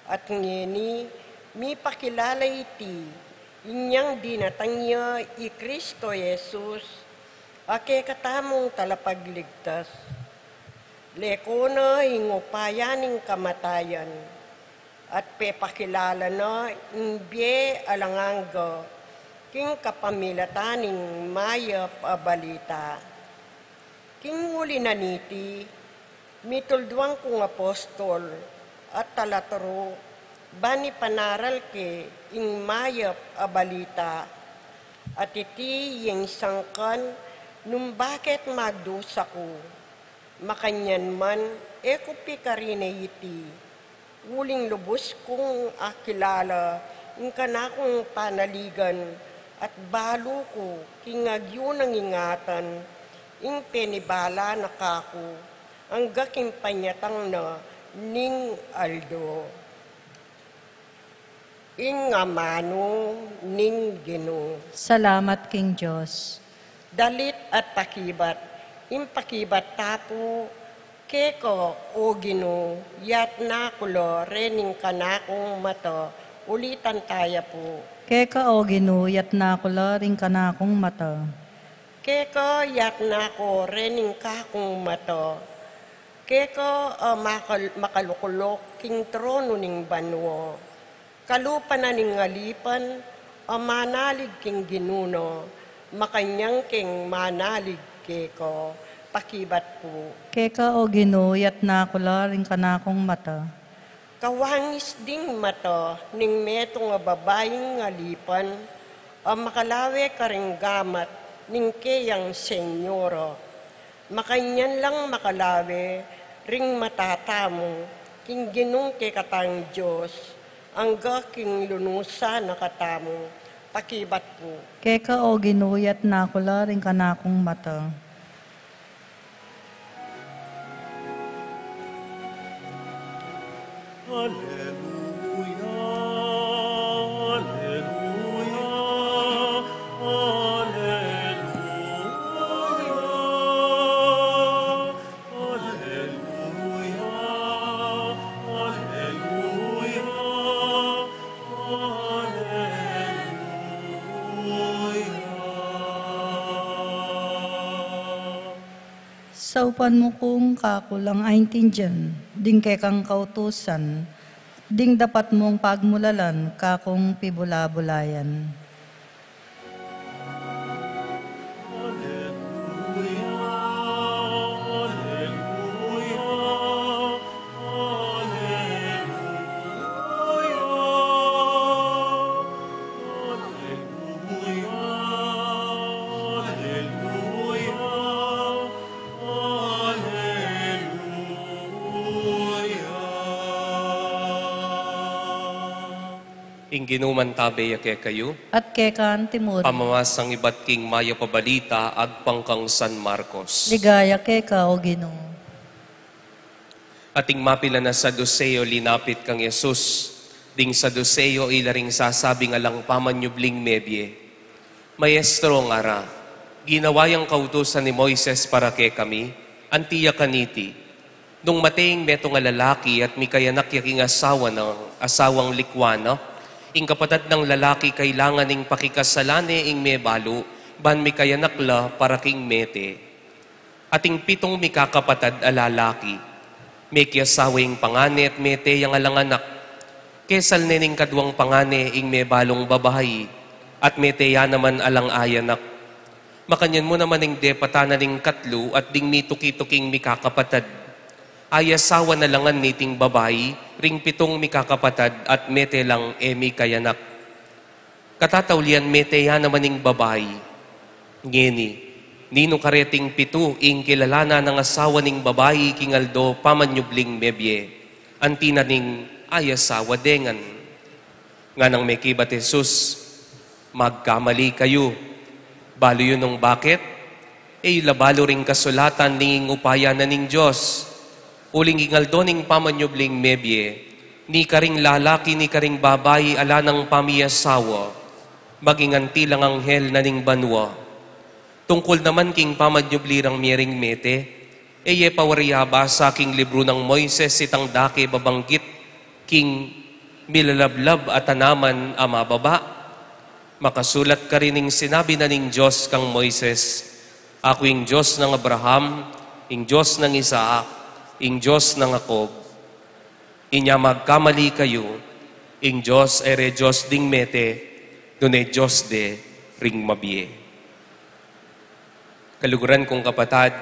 At ngeni, mipakilala iti, inyang dinatang ya i Kristo Jesus, a kekatamung talapagligtas. Leko na ing upaya ning kamatayan, at pepakilala na ing bie alang angga king kapamilatan ning mayap a balita. King uli na niti, mitulduan kung apostol at talaturu ban ipanaral ke ing mayap a balita. At iti ing sangkan nung bakit magdusa ku. Makanyan man, e ku pikarine iti, uling lubus kung akilala ing kanakung panaligan at balu ku king agyu nang ingatan ing penibala na kaku angga king panyatang na ning aldo. Ing amanu ning Ginu. Salamat king Dios. Dalit at pakibat. Ing pakibat ta pu, keka, o Ginu, yatna ku la rening kanakung mata. Ulitan taya pu. Keka, o Ginu, yatna ku la ring kanakung mata. Keka, yatna ku rening kakung mata. Keka, a makal-, makalukuluk king tronu ning banua. Kalupa na ning alipan a manalig king Ginu na, makanyan keng manalig keka. Pakibat pu. Keka, o Ginu, yatna ku la ring kanakung mata. Kawangis ding mata ning metung a babaing alipan a makalawe karing gamat ning keyang Senyora. Makanyan lang makalawe ring mata tamu king Ginung kekatang Dios, angga king lunusan na katamu. Pakibat pu. Keka, o Ginu, yatna ku la ring kanakung mata. Aleluya, aleluya, aleluya, aleluya, aleluya, aleluya. Saupan mu kung kaku lang aintindian ding kekang kautusan, ding dapat mung pagmulalan kakung pibula-bulayan. Aleluya, aleluya, Ing Ginu mantabe ya kekayu. At keka antimurin. Pamamasang ibat king mayap a balita agpang kang San Marcos. Ligaya keka, O Ginu. Ating mapilan a Saduseo linapit kang Jesus. Ding Saduseo ila ring sasabing alang pamanyubling mebie. Maestro, ngara, ginawa yang kautusan ni Moises para kekami, anti ya kaniti. Nung mate ing metung a lalaki at mikayanak ya king asawa na, asawang likwan na, ing kapatad nang lalaki kailangan ing pakikasalan ne ing mebalu, ban mikayanak la para king mete. Ating pitung mikakapatad a lalaki, mekiasawa ing pangane at mete yang alang anak. Kesal ne ning kaduang pangane ing mebalung babai, at mete ya naman alang anak. Makanyan mu naman ing depatan na ning katlu at ding mituki-tuking mikakapatad. Ay asawa na la ngan niting babai, ring pitung mikakapatad at mete lang e mikayanak. Katataulian mete ya naman ing babai. Ngeni, ninu kareting pitu ing kilalanan nang asawa ning babai king aldo pamanyubling mebie? Anti na ning ay asawa de ngan. Nganang mekibat Jesus, magkamali kayu. Balu yu nung bakit? E yu la balu ring kasulatan ning upaya na ning Dios. Uling king aldo ning pamanyubling mebie, ni karing lalaki ni karing babai ala nang pamiasawa, maging anti lang anghel na ning banua. Tungkul naman king pamanyubli rang mie ring mete, e ye pa wari abasa king libru nang Moises itang dake babanggit king milalablab a tanaman a mababa? Makasulat karin ing sinabi na ning Dios kang Moises, "Aku ing Dios nang Abraham, ing Dios nang Isaac, ing Dios nang Jacob." Inya magkamali kayu, ing Dios e re Dios ding mete, nune Dios de ring mabie. Kaluguran kung kapatad,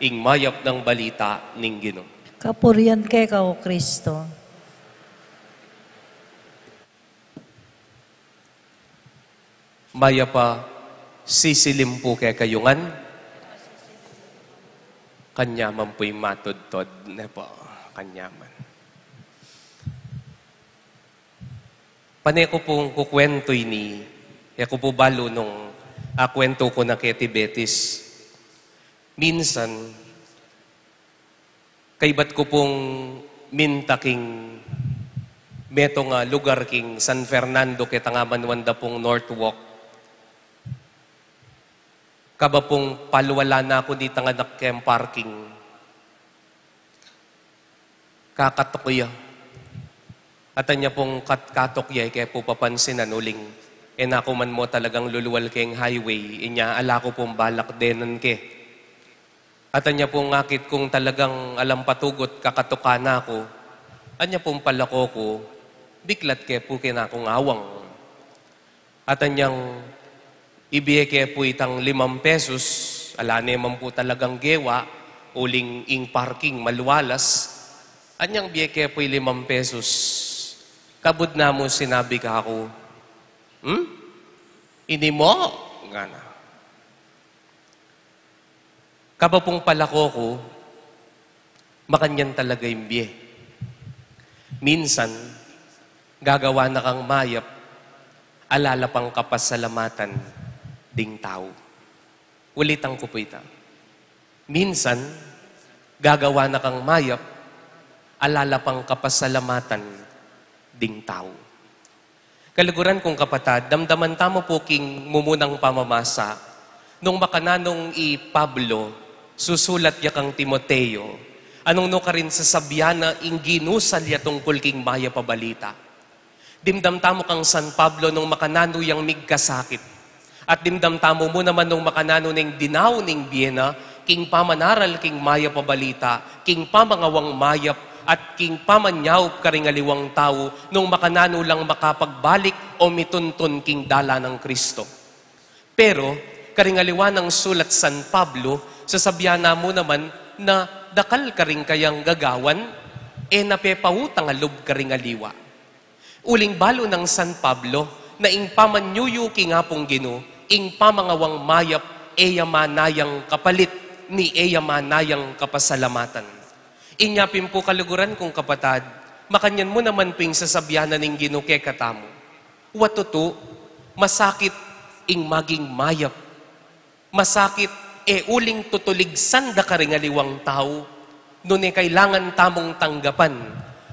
ing mayap nang balita ning Ginu. Kapurian keka, O Kristo. Mayap a sisilim pu kekayu ngan. Kanyaman pu ing matudtud, ne pu. Kanyaman. Pane ku pung kukwentu ini, e ku pu balu nung akwentu ku na keti Betis. Minsan, kaibat ku pung minta king metung a lugar king San Fernando, ketang amanuan da pung North Walk. Kaba pung palwalan na ku nitang anak keng parking, kakatuk ya. At anya pung kat-, katuk ya, e ke pu papansinan uling e na ku man mu talagang lulual keng highway, inya ala ku pung balak denan ke. At anya pung akit kung talagang alang patugut kakatukan na ku, anya pung palako ku, biklat ke pu keng akung awang. At anyang ibie ke pu itang limang pesos, ala ne man pu talagang gewa, uling ing parking malualas. Anyang bie ke pu limang pesos, kabud na mu sinabi kaku, "Hmm? Ini mu?" ngana. Kaba pung palako ku, makanyan talaga ing bie. Minsan, gagawa na kang mayap, ala la pang kapasalamatan ding tau. Ulitan ku pu ita. Minsan, gagawa na kang mayap, ala la pang kapasalamatan ding tau. Kaluguran kung kapatad, damdaman tamu pu king mumunang pamamasa, nung makananung i Pablo susulat ya kang Timoteo, anung nu karin sasabian na ing ginusal ya tungkul king mayap a balita. Dimdam tamu kang San Pablo nung makananu yang migkasakit. At dimdam tamu mu naman nung makananu neng dinaun ing bie na, king pamanaral king mayap a balita, king pamangawang mayap, at king pamanyaup karing aliwang tau, nung makananu lang makapagbalik o mituntun king dalan nang Kristo. Pero, karing aliwa nang sulat San Pablo, sasabian na mu naman na dakal karing kayang gagawan, e na pepautang a lub karing aliwa. Uling balu nang San Pablo, na ing pamanyuyu king Apung Ginu, ing pamangawang mayap, e ya manayang kapalit, ni e ya manayang kapasalamatan. Inya pin pu kaluguran kung kapatad, makanyan mu naman pu ing sasabian na ning Ginu kekatamu. Wa tutu, masakit ing maging mayap. Masakit, e uling tutuligsan da karing aliwang tau, nune kailangan tamung tanggapan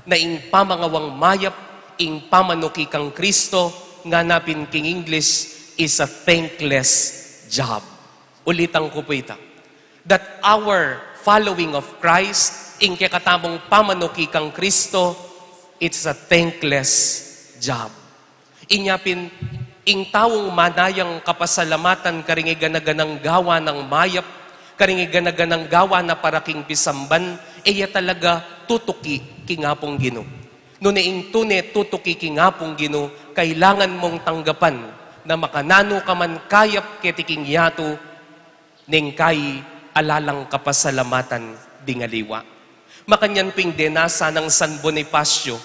na ing pamangawang mayap, ing pamanuki kang Kristo, ngana pin king English, is a thankless job. Ulitan ku pu ita, that our following of Christ, ing kekatamung pamanuki kang Kristo, it's a thankless job. Inya pin, ing taung manayang kapasalamatan karing e gana-ganang gawa nang mayap, karing e gana-ganang gawa na para king pisamban, e ya talaga tutuki king Apung Ginu. Nune ing tune tutuki king Apung Ginu, kailangan mung tanggapan na makananu ka man kayap keti king yatu, neng kai ala lang kapasalamatan ding aliwa. Makanyan pin ing dena sanang San Bonifacio,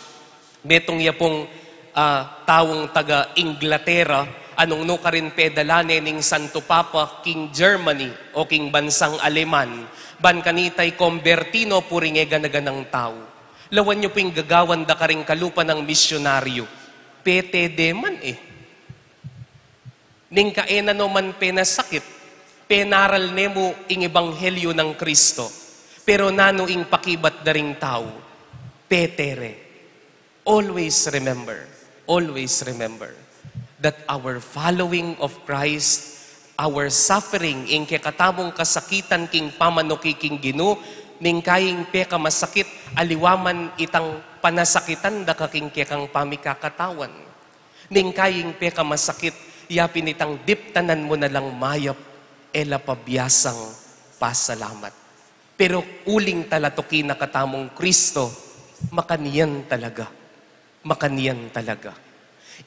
metung ya pung, ah, taung taga Inglaterra, a nung nukarin pedala ne ning Santo Papa king Germany o king bansang Aleman, ban kanita ikomberti no pu ring e gana-ganang tau. Lawan yu pin gagawan da karing kalupa nang misyonaryo. Pete de man e. Neng ka e na no man penasakit, penaral ne mu ing ebanghelyo nang Kristo. Pero nanu ing pakibat da ring tau? Pete re. Always remember, always remember that our following of Christ, our suffering, ing kekatamung kasakitan king pamanuki king Ginu, neng kai ing pekamasakit, aliwa man itang panasakitan da ka king kekang pamikakatawan. Neng kai ing pekamasakit, ya pin itang diptanan mu na lang mayap, e la pa biasang pasalamat. Pero uling talatuki na katamung Kristo, makanyan talaga. Makanyan talaga.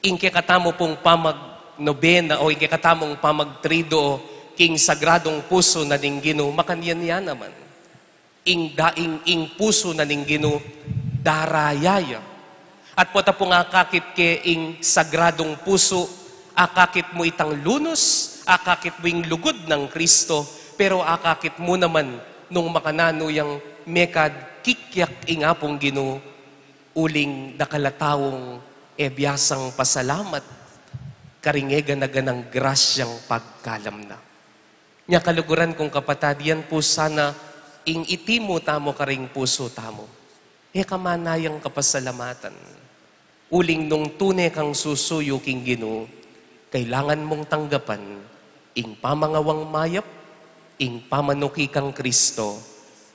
Ing kekatamu pung pamagnobena o ing kekatamung pamagtriduo king Sagradung Pusu na ning Ginu, makanyan ya naman. Ing daing ing pusu na ning Ginu, daraya ya. At pota pung akakit ke ing Sagradung Pusu, akakit mu itang lunus, akakit mu ing lugud nang Kristo, pero akakit mu naman nung makananu yang mekad kikyak ing Apung Ginu, uling dakal a taung e biasang pasalamat karing e gana-ganang grasyang pagkalam na. Nya kaluguran kung kapatad, yan pu sana ing itimu tamu karing pusu tamu. E ka manayang kapasalamatan. Uling nung tune kang susuyu king Ginu, kailangan mung tanggapan ing pamangawang mayap, ing pamanuki kang Kristo,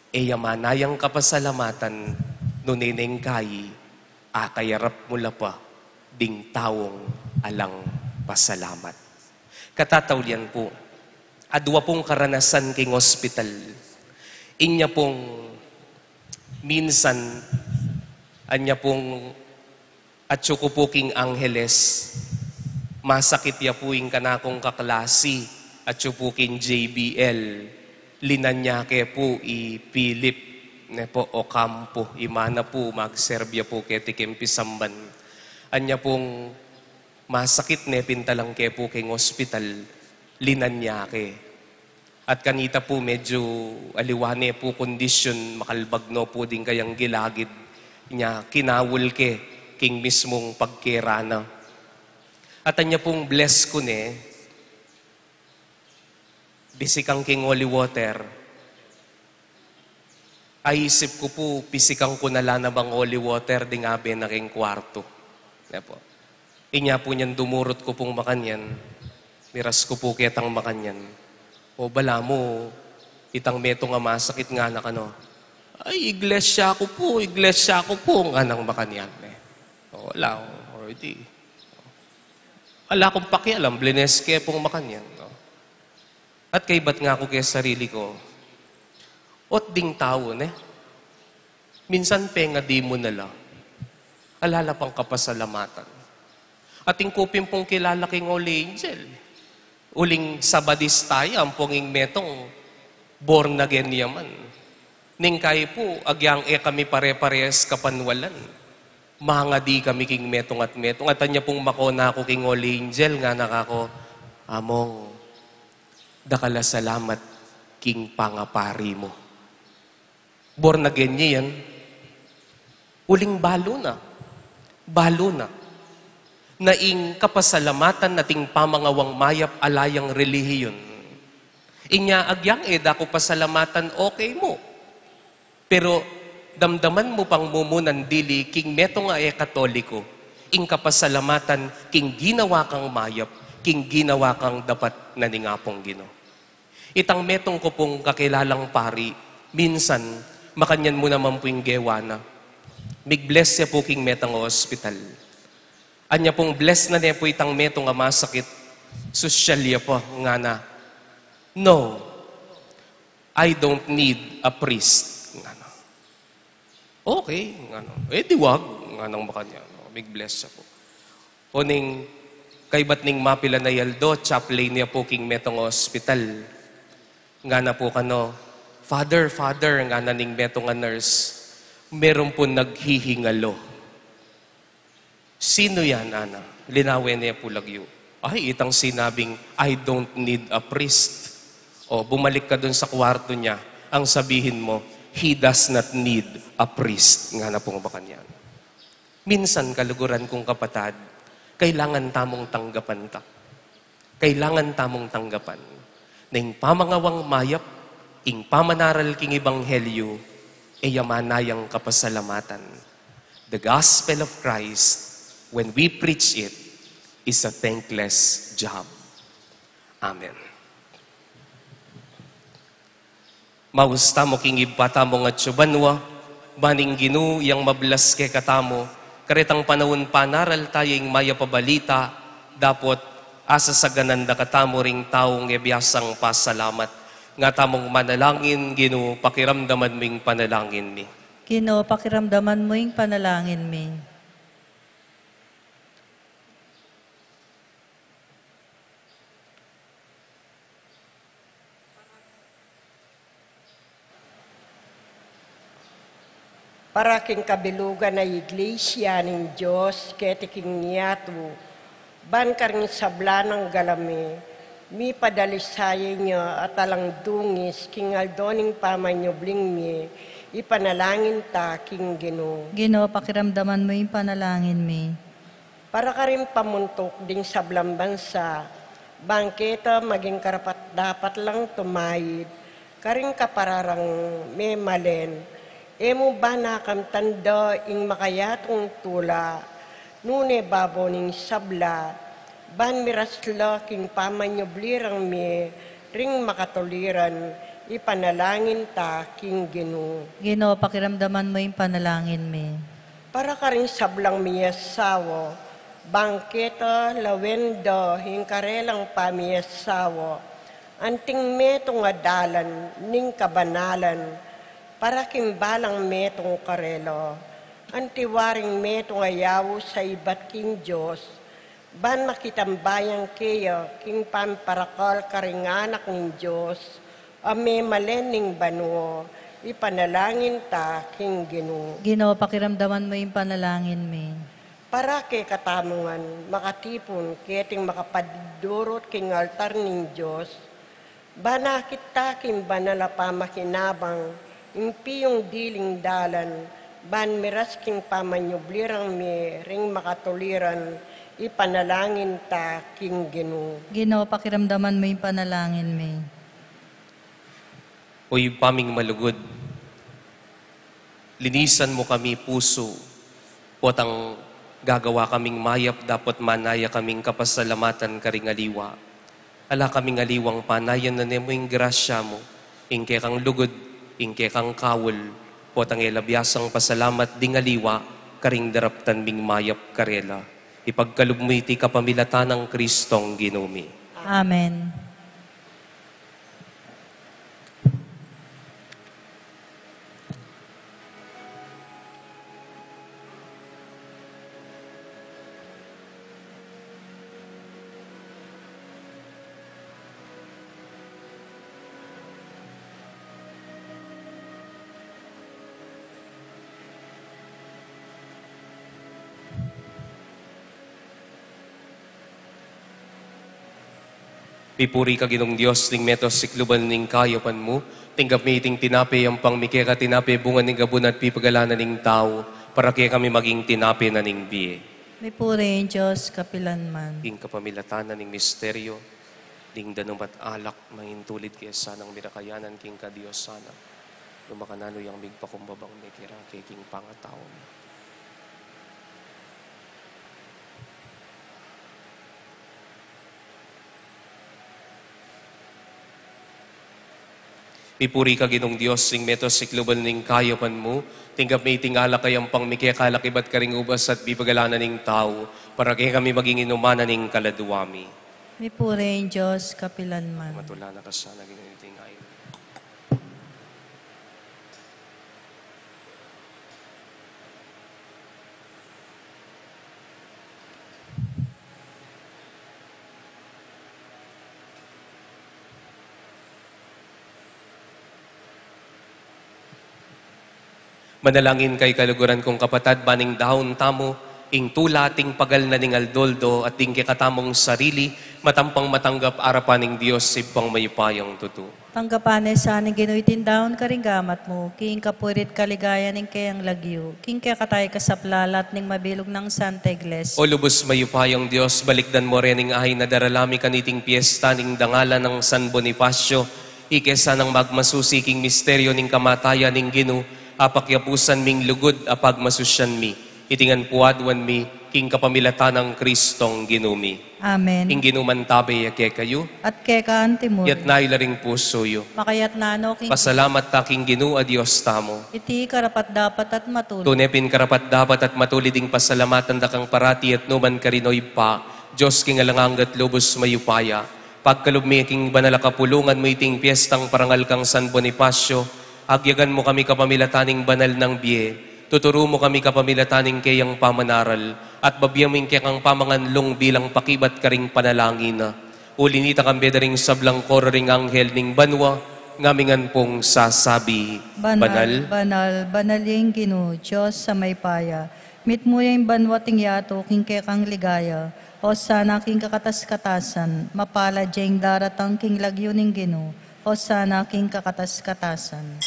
e ya manayang kapasalamatan, nune neng kai, akayarap mu la pa ding taung alang pasalamat. Katataulian pu, adwa pung karanasan king ospital. Inya pung minsan, anya pung atyu ku pu king Angeles, masakit ya pu ing kanakung kaklasi, atyu pu king J B L, linan ya ke pu i Philip, ne pu, Ocampo, i mana pu, magserbi ya pu keti king pisamban. Anya pung masakit ne pin talang ke pu king ospital, linan ya ke. At kanita pu medyu aliwa ne pu kondisyun, makalbag no pu ding kayang gilagid, inya kinaul ke king mismung pagkera na. At anya pung bless ku ne, bisikan king holy water. Aisip ku pu, pisikan ku na la namang holy water ding abe na king kwartu. Ne pu. Inya pu nyan dumurut ku pung makanyan, miras ku pu ketang makanyan. O balamu, itang metung a masakit ngana kanu. Ay, iglesia ku pu, iglesia ku pu, nganang makanyan, ne. O, ala, already. Ala kung pakialam, blines ke pung makanyan, no? At kaybat nga ku ke sarili ku, ot ding tau, ne? Minsan pengadi mu na la, ala la pang kapasalamatan. At ing ku pin pung kilala king Holy Angel, uling Sabadista ya, ampong ing metung, born again ya man. Ning kai pu, agyang e kami pare-pares kapanwalan. Mangadi kami king metung at metung. At anya pung makona ku king Holy Angel, ngana kaku, Among, dakal a salamat king pangapari mu. Born again ya yan. Uling balu na. Balu na. Na ing kapasalamatan ating pamangawang mayap ala yang relihiyon. Inya agyang e da ku pasalamatan, okay mu. Pero damdaman mu pang mumunan dili king metung a e Katoliko, ing kapasalamatan king ginawa kang mayap, king ginawa kang dapat na ning Apung Ginu. Itang metung ku pung kakilalang pari, minsan, makanyan mu naman pu ing gewa na. Mig-bless ya pu king metung a ospital. Anya pung bless na ne pu itang metung a masakit, susyal ya pa, ngana, "No, I don't need a priest," ngana. "Okay," ngana. "E di wag," nganang makanyan. Mig-bless ya pu. Oning kaybat ning mapilan a aldo, chaplain ya pu king metung a ospital. Ngana pu kanu, "Father, Father," ngana ning metung a nurse, "meron pung naghihingalo." "Sino yan?" ngana. Linawen ne pu lagyu. "Ay, itang sinabing, 'I don't need a priest.' O, bumalik ka dun sa kwarto niya, ang sabihin mo, 'He does not need a priest,'" ngana pung makanyan. Minsan, kaluguran kung kapatad, kailangan tamung tanggapan ta. Kailangan tamung tanggapan na ing pamangawang mayap, ing pamanaral king ebanghelyo, e ya manayang kapasalamatan. The gospel of Christ, when we preach it, is a thankless job. Amen. Maus tamu king Ibpa tamu a atsu banua, ban ing Ginu yang mablas kekatamu, karetang panaun panaral ta ya ing mayap a balita, dapot asasaganan da katamu ring taung e biasang pasalamat. Nga tamung manalangin, Ginu, pakiramdaman mu ing panalangin mi. Ginu, pakiramdaman mu ing panalangin mi. Para king kabilugan a Iglesia ning Dios keti king yatu, ban karing sabla nang galame, mipadalisayan ya at alang dungis king aldo ning pamanyubling mie, ipanalangin ta king Ginu. Ginu, pakiramdaman mu ing panalangin mi. Para karing pamuntuk ding sablang bansa, ban keta maging karapat-dapat lang tumayid karing kapararang memalen, e mu ba nakamtan da ing makayatung tula, nune babo ning sabla, ban miras la king pamanyubli rang mie ring makatuliran, ipanalangin ta king Ginu. Ginu, pakiramdaman mu ing panalangin mi. Para karing sablang miyasawa, ban keta lawen da ing karelang pamiyasawa, anting metung a dalan ning kabanalan, para king balang metung karela, anti waring metung a yaus a ibat king Dios, ban makitambayan keya king pamparakal karing Anak ning Dios, a memalen ning banua, ipanalangin ta king Ginu. Ginu, pakiramdaman mu ing panalangin mi. Para kekatamu ngan, makatipun keting makapadurut king altar ning Dios, ban akit ta king banal a pamakinabang ing piyung diling dalan, ban miras king pamanyubli rang mie ring makatuliran, ipanalangin ta king Ginu. Ginu, pakiramdaman mu ing panalangin mi. O Ibpa ming malugud, linisan mu kami pusu, potang gagawa kaming mayap dapot manaya kaming kapasalamatan karing aliwa. Ala kaming aliwang panayan, nune mu ing grasya mu, ing kekang lugud, ing kekang kaul, potang e la biasang pasalamat ding aliwa karing daraptan ming mayap karela. Ipagkalub mu iti kapamilatan nang Kristong Ginu mi. Amen. Pipuri ka Ginung Dios ning meto sikluban ning kayapan mu, tinggap mi iting tinape, ampang mi keka tinape bunga ning gabun at pipagalan na ning tau, para kekami maging tinape na ning bie. Mipuri ing Dios kapilanman. King kapamilatan na ning misteryo, ding danum at alak, mangintulid ke sanang mirakayanan king kadiosan na. Lumakananu yang migpakumbabang mekera ke king pangatau mi. Mipuri ka Ginung Dios, ing meto sikluban ning kayapan mu, tinggap mi iting alak a yampang mikekalak ibat karing ubas at bibagalan na ning tau, para kekami maging inuman na ning kaladua mi. Mipuri ing Dios kapilanman. Matula na ka sana, Ginung, iting ain. Manalangin kayu kaluguran kung kapatad, ban ing daun tamu, ing tula at ing pagal na ning aldo-aldo at ding kekatamung sarili, matampang matanggap arapan ning Dios Ibpang mayupayang tutu. Tanggapan na sa ning Ginu iting daun karing gamat mu, king kapurian at kaligayan ning keyang lagyu, king kekatamu ing kasaplalan at ning mabilug nang Santa Iglesia. O lubus mayupayang Dios, balikdan mu reng ain a darala mi kaniting piesta ning dangalan nang San Bonifacio, ike sanang magmasusi king misteryo ning kamatayan ning Ginu, apakyapusan ming lugud a pagmasusian mi. Iti ngan pu aduan mi, king kapamilatan nang Kristong Ginu mi. Amen. Ing Ginu mantabe ya kekayu. At keka antimu rin. Itas yu la ring pusu yu. Makaitas no king... Pasalamat ta king Ginu a Dios tamu. Iti karapat-dapat at matulid. Tune pin karapat-dapat at matulid ing pasalamatan da kang parati at nukarin man, O Ibpa, Dios king alang angga at lubus mayupaya. Pagkalub mi king banal a kapulungan mu iting piestang parangal kang San Bonifacio, agyagan mu kami kapamilatan ning banal nang bie, tuturu mu kami kapamilatan ning keyang pamanaral, at babie mu ing kekang pamanganlung bilang pakibat karing panalangin na. Uli nita, kambe da ring sablang koro ring anghel ning banua, ngaming ngan pung sasabi: Banal, banal, banal ya ing Ginu, Dios a mayupaya. Mitmu ya ing banua at ing yatu king kekang ligaya. Hosana king kakatas-katasan. Mapalad ya ing daratang king lagyu ning Ginu. Hosana king kakatas-katasan.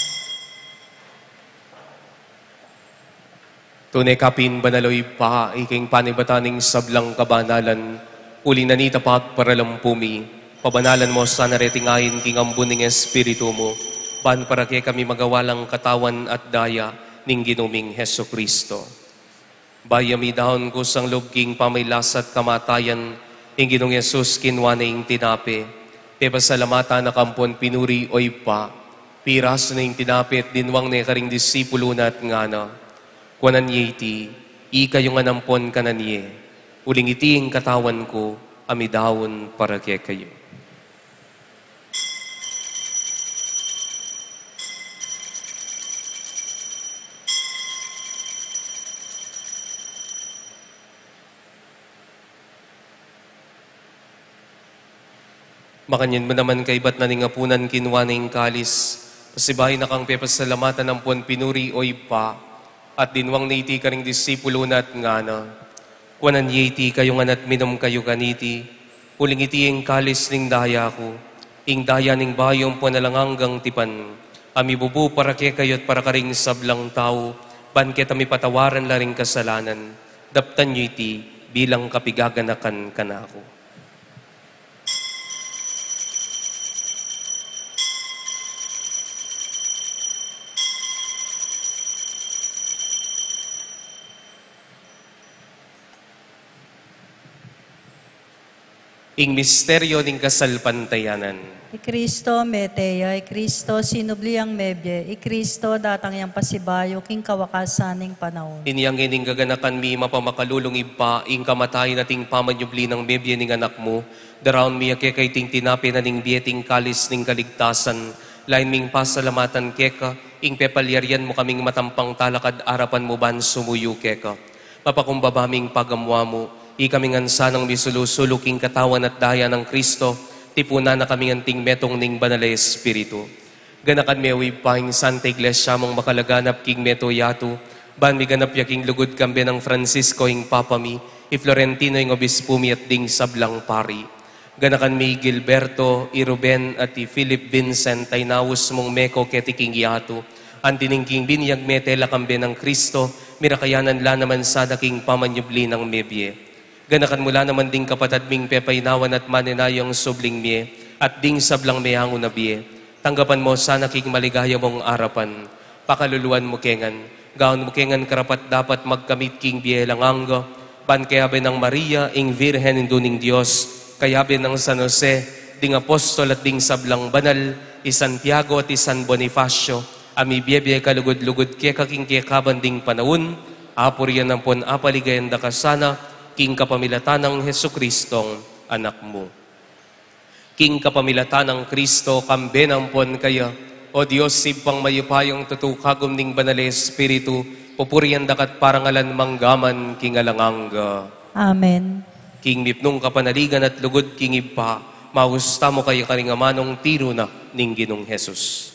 Tune ka pin banal, O Ibpa, ika ing panibatan ning sablang kabanalan. Uli na nita, pagparalampu mi, pabanalan mu sana reting ain king ambun ning Espiritu mu, ban para kekami magawa lang katawan at daya ning Ginu ming Jesucristo. Bayu ya midaun kusang lub king pamagkasakit at kamatayan, ing Ginung Jesus kinua ne ing tinape, pepasalamatan na kampon pinuri, O Ibpa, pirasu ne ing tinape at dinwang ne karing disipulu na at ngana: Kuanan ye iti, ikayu ngan ampon kanan ye, uling iti ing katawan ku a midaun para kekayu. Makanyan mu naman kaibat na ning apunan, kinua ne ing kalis, pasibayu na kang pepasalamatan ampon pinuri, O Ibpa, at dinwang ne iti karing disipulu na at ngana: Kuanan ye iti, kayu ngan at minum kayu kaniti, uling iti ing kalis ning daya ku, ing daya ning bayu ampon alang anggang tipan, a mibubu para kekayu at para karing sablang tau, ban keta mipatawaran la ring kasalanan. Daptan yu iti bilang kapigaganakan kanaku. Ing misteryo ning kasalpantayanan. I Kristo mete ya, i Kristo sinubli yang mebie, i Kristo datang yang pasibayu king kawakasan ning panaun. Inya ngeni ing gaganakan mi mapamakalulung Ibpa, ing kamatayan at ing pamanyubli nang mebie ning Anak mu, daraun mi ya keka iting tinape na ning bie at ing kalis ning kaligtasan, lain ming pasalamatan keka, ing pepalyarian mu kaming matampang talakad arapan mu ban sumuyu keka. Mapakumbaba ming pagamuan mu, ikami ngan sanang misulu-sulu king katawan at daya nang Kristo, tipunan na kami ngan king metung ning Banal a Espiritu. Ganakan me, O Ibpa, ing Santa Iglesia mung makalaganap king meto yatu, ban miganap ya king lugud, kambe nang Francisco ing Papa mi, i Florentino ing Obispu mi at ding sablang pari. Ganakan me i Gilberto, i Ruben, at i Philip Vincent a inaus mung meko keti king yatu, Anti ning king binyag me tela kambe nang Kristo, mirakayanan la naman sana king pamanyubli nang mebie. Ganakan mu la naman ding kapatad ming pepainawan at manenayang subling mie, at ding sablang meangu na bie. Tanggapan mu sana king maligaya mung arapan. Pakaluluan mu ke ngan, gawan mu ke ngan karapat-dapat magkamit king bie alang angga, ban kayabe nang Maria, ing Virgen Indu ning Dios, kayabe nang San Jose, ding apostol at ding sablang banal, i Santiago at i San Bonifacio, a mibiebie kalugud-lugud keka king kekaban ding panaun, apurian ampon apaligayan da ka sana, king kapamilatan nang Jesucristong Anak mu. King kapamilatan nang Kristo, kambe na ampon kaya, O Dios, Ibpang mayupayang tutu, kagum ning Banal a Espiritu, pupurian da ka't parangalan mangga man king alang angga. Amen. King mipnung kapanaligan at lugud king Ibpa, maus tamu kaya karing amanung tiru na ning Ginung Jesus.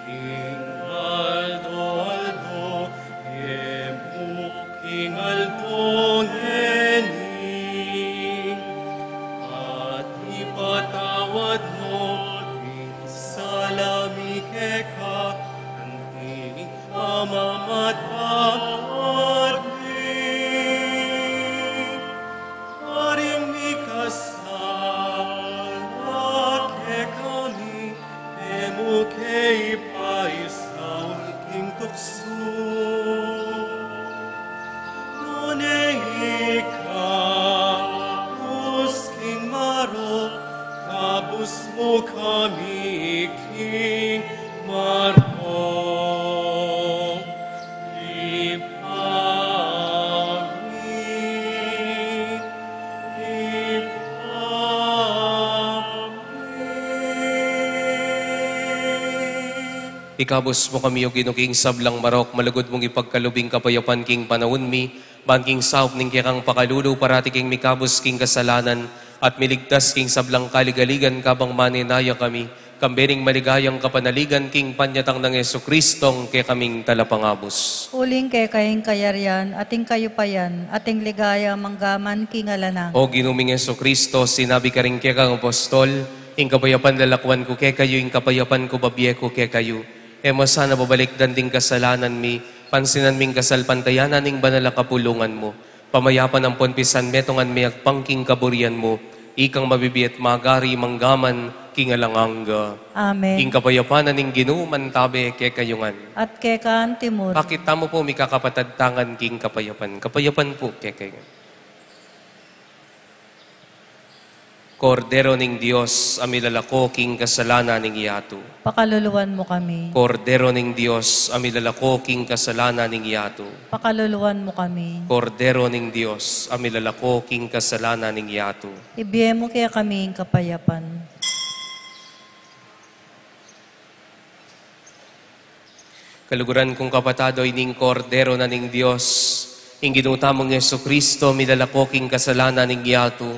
King aldo-aldo, e mu king aldo ngeni, at ipatawad mu ding sala mi keka, anti ing pamamatawad mi karing mikasala kekami, e mu ke ipaisaul king tuksu, nune ikabus king marok, kabus mu kami king marok. Ibpa mi, Ibpa mi. Ikabus mu kami, O Ginu, king sablang marok, malugud mung ipagkalub ing kapayapan king panaun mi, ban king saup ning kekang pakalulu, parati kaming mikabus king kasalanan, at miligtas king sablang kaligaligan, kabang manenaya kami, kambe ning maligayang kapanaligan king panyatang nang Jesucristong kekaming Talapangabus. Uling keka ing kayarian, at ing kayupayan, at ing ligaya, mangga man king alang angga. O Ginu ming Jesucristo, sinabi karing kekang apostol, Ing kapayapan lalakwan ku kekayu, ing kapayapan ku babie ku kekayu. E mu sana babalikdan ding kasalanan mi, pansinan mi ing kasalpantayanan ning banal a kapulungan mu. Pamayapa ampon pisanmetungan mi agpang king kaburian mu, ikang mabibie at magari mangga man king alang angga. Amen. Ing kapayapan na ning Ginu mantabe kekayu ngan. At keka antimurin. Pakit tamu pu, mikakapatad, tangan king kapayapan. Kapayapan pu kekayu ngan. Kordero ning Dios, a milalako king kasalanan ning yatu. Pakaluluan mu kami. Kordero ning Dios, a milalako king kasalanan ning yatu. Pakaluluan mu kami. Kordero ning Dios, a milalako king kasalanan ning yatu. Ibie mu kekami ing kapayapan. Kaluguran kung kapatad, o ini ing Kordero na ning Dios, ing Ginu tamung Jesucristo, milalako king kasalanan ning yatu.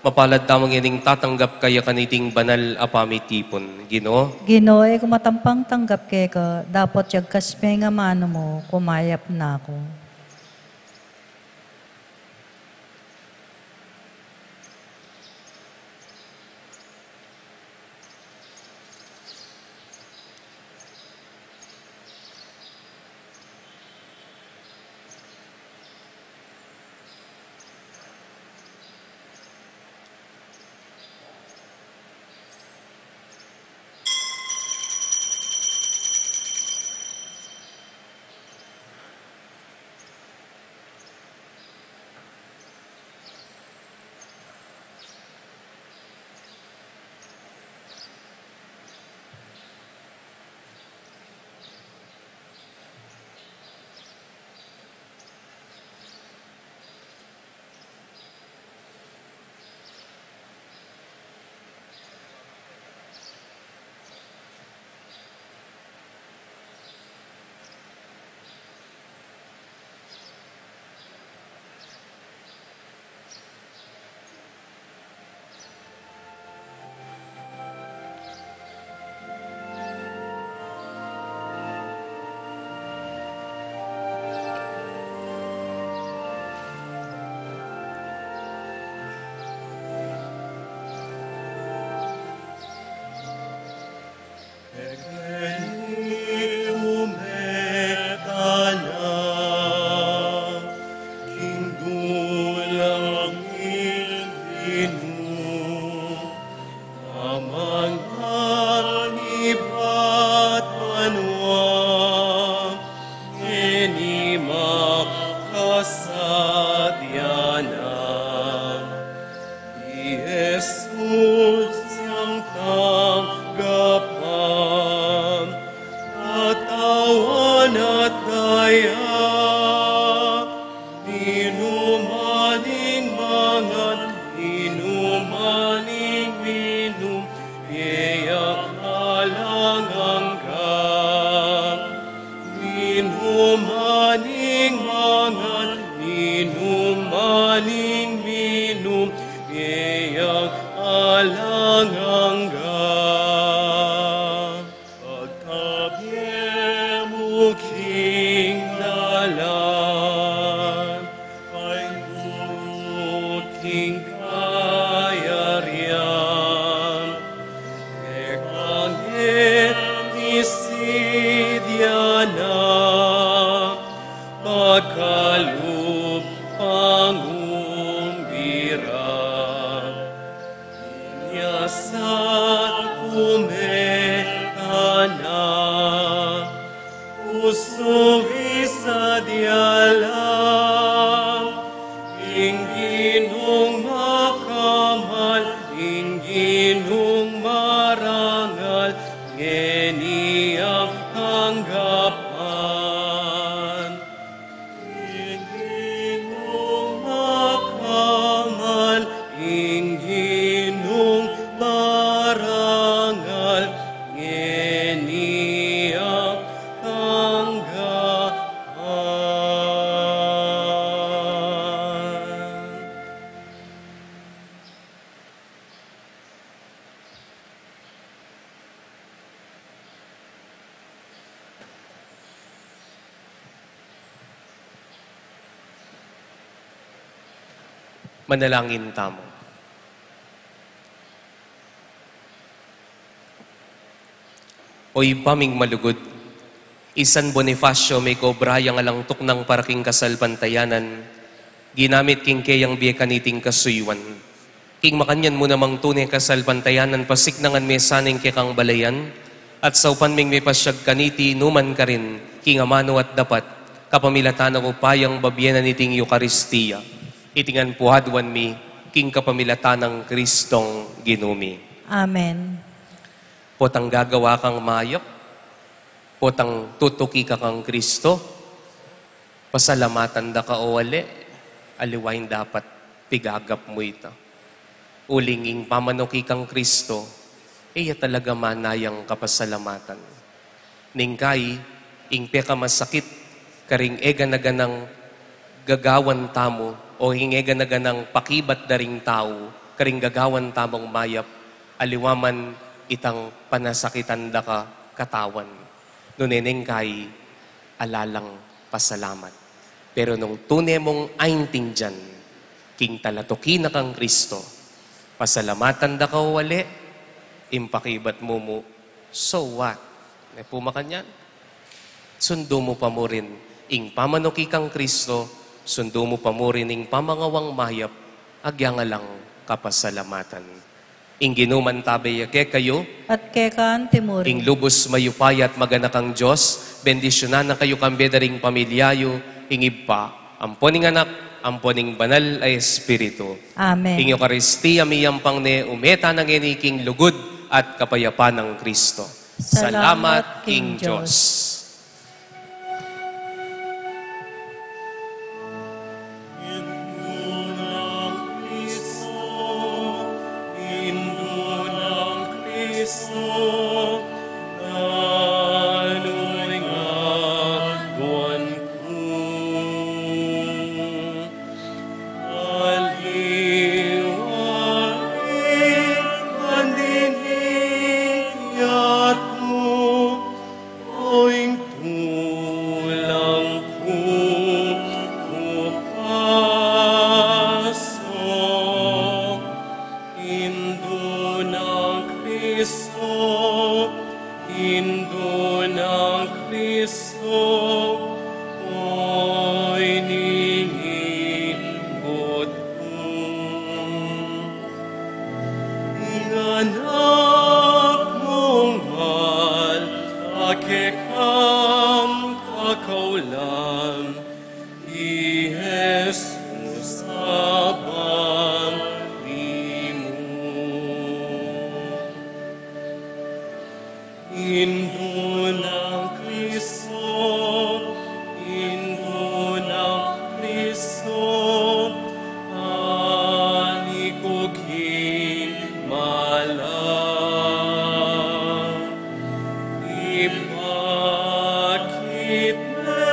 Mapalad tamu ngening tatanggap kaya kaniting banal a pamitipun. Ginu. Ginu, e ku matampang tanggap keka, dapot yagkas me ing amanu mu, kumayap na ku. Inuman ing mangan, inuman ing minum, e yang alang angga. Pagkabie mu king dalan, painturu king kayarian, e kang e misidya na, pagkalub pangumbira. Inya sa kumeta na, pusu isadia la. Ing Ginung makamal, ing Ginung marangal, ngeni at anggapan. Ing Ginung makamal, ing Ginung marangal, ngeni at anggapan. Manalangin tamu. O Ibpa ming malugud, i San Bonifacio, mekobra yang alang tuknang para king kasalpantayanan, ginamit king keyang bie kaniting kasuyuan. King makanyan mu namang tune kasalpantayanan, pasiknangan me sana ing kekang balayan, at saupan ming mepasyag kaniti numan karin king amanu at dapat, kapamilatan na upayang babie na niting Eukaristia. Iti ngan pu aduan mi king kapamilatan nang Kristong Ginu mi. Amen. Potang gagawa kang mayap, potang tutuki ka kang Kristo, pasalamatan da ka o ali, aliwa ing dapat pigagap mu ita. Uling ing pamanuki kang Kristo, e ya talaga manayang kapasalamatan. Neng kai, ing pekamasakit karing e gana-ganang gagawan tamu, o ing e gana-ganang pakibat da ring tau karing gagawan tamung mayap, aliwa man itang panasakitan da ka katawan. Nune neng kai, ala lang pasalamat. Pero nung tune mung aintindian king talatuki na kang Kristo, pasalamatan da ka o ali, ing pakibat mu mu, so what? Ne pu makanyan? Sundu mu pa mu rin ing pamanuki kang Kristo, sundu mu pa mu rin ing pamangawang mayap, agyang alang kapasalamatan. Ing Ginu mantabe ya kekayu. At keka anti mu rin. Ing lubus mayupaya at maganakang Dios, bendisyunan na kayu kambe da ring pamilya yu, ing Ibpa, ampo ning Anak, ampo ning Banal a Espiritu. Amen. Ing Eukaristia miyampang ne, ume tana ngeni king lugud at kapayapan nang Kristo. Salamat king Dios. Oing tulang ku, ku paso. Indu nang Kristo, indu nang Kristo, oy ningimbut ku. Ing anak mung mal, a kekang kakaulan, i Jesus a bati mu. Indu nang Kristo, indu nang Kristo, ani ku king malan. Ipakit me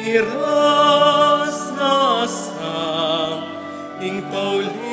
Iras na sa ing pauli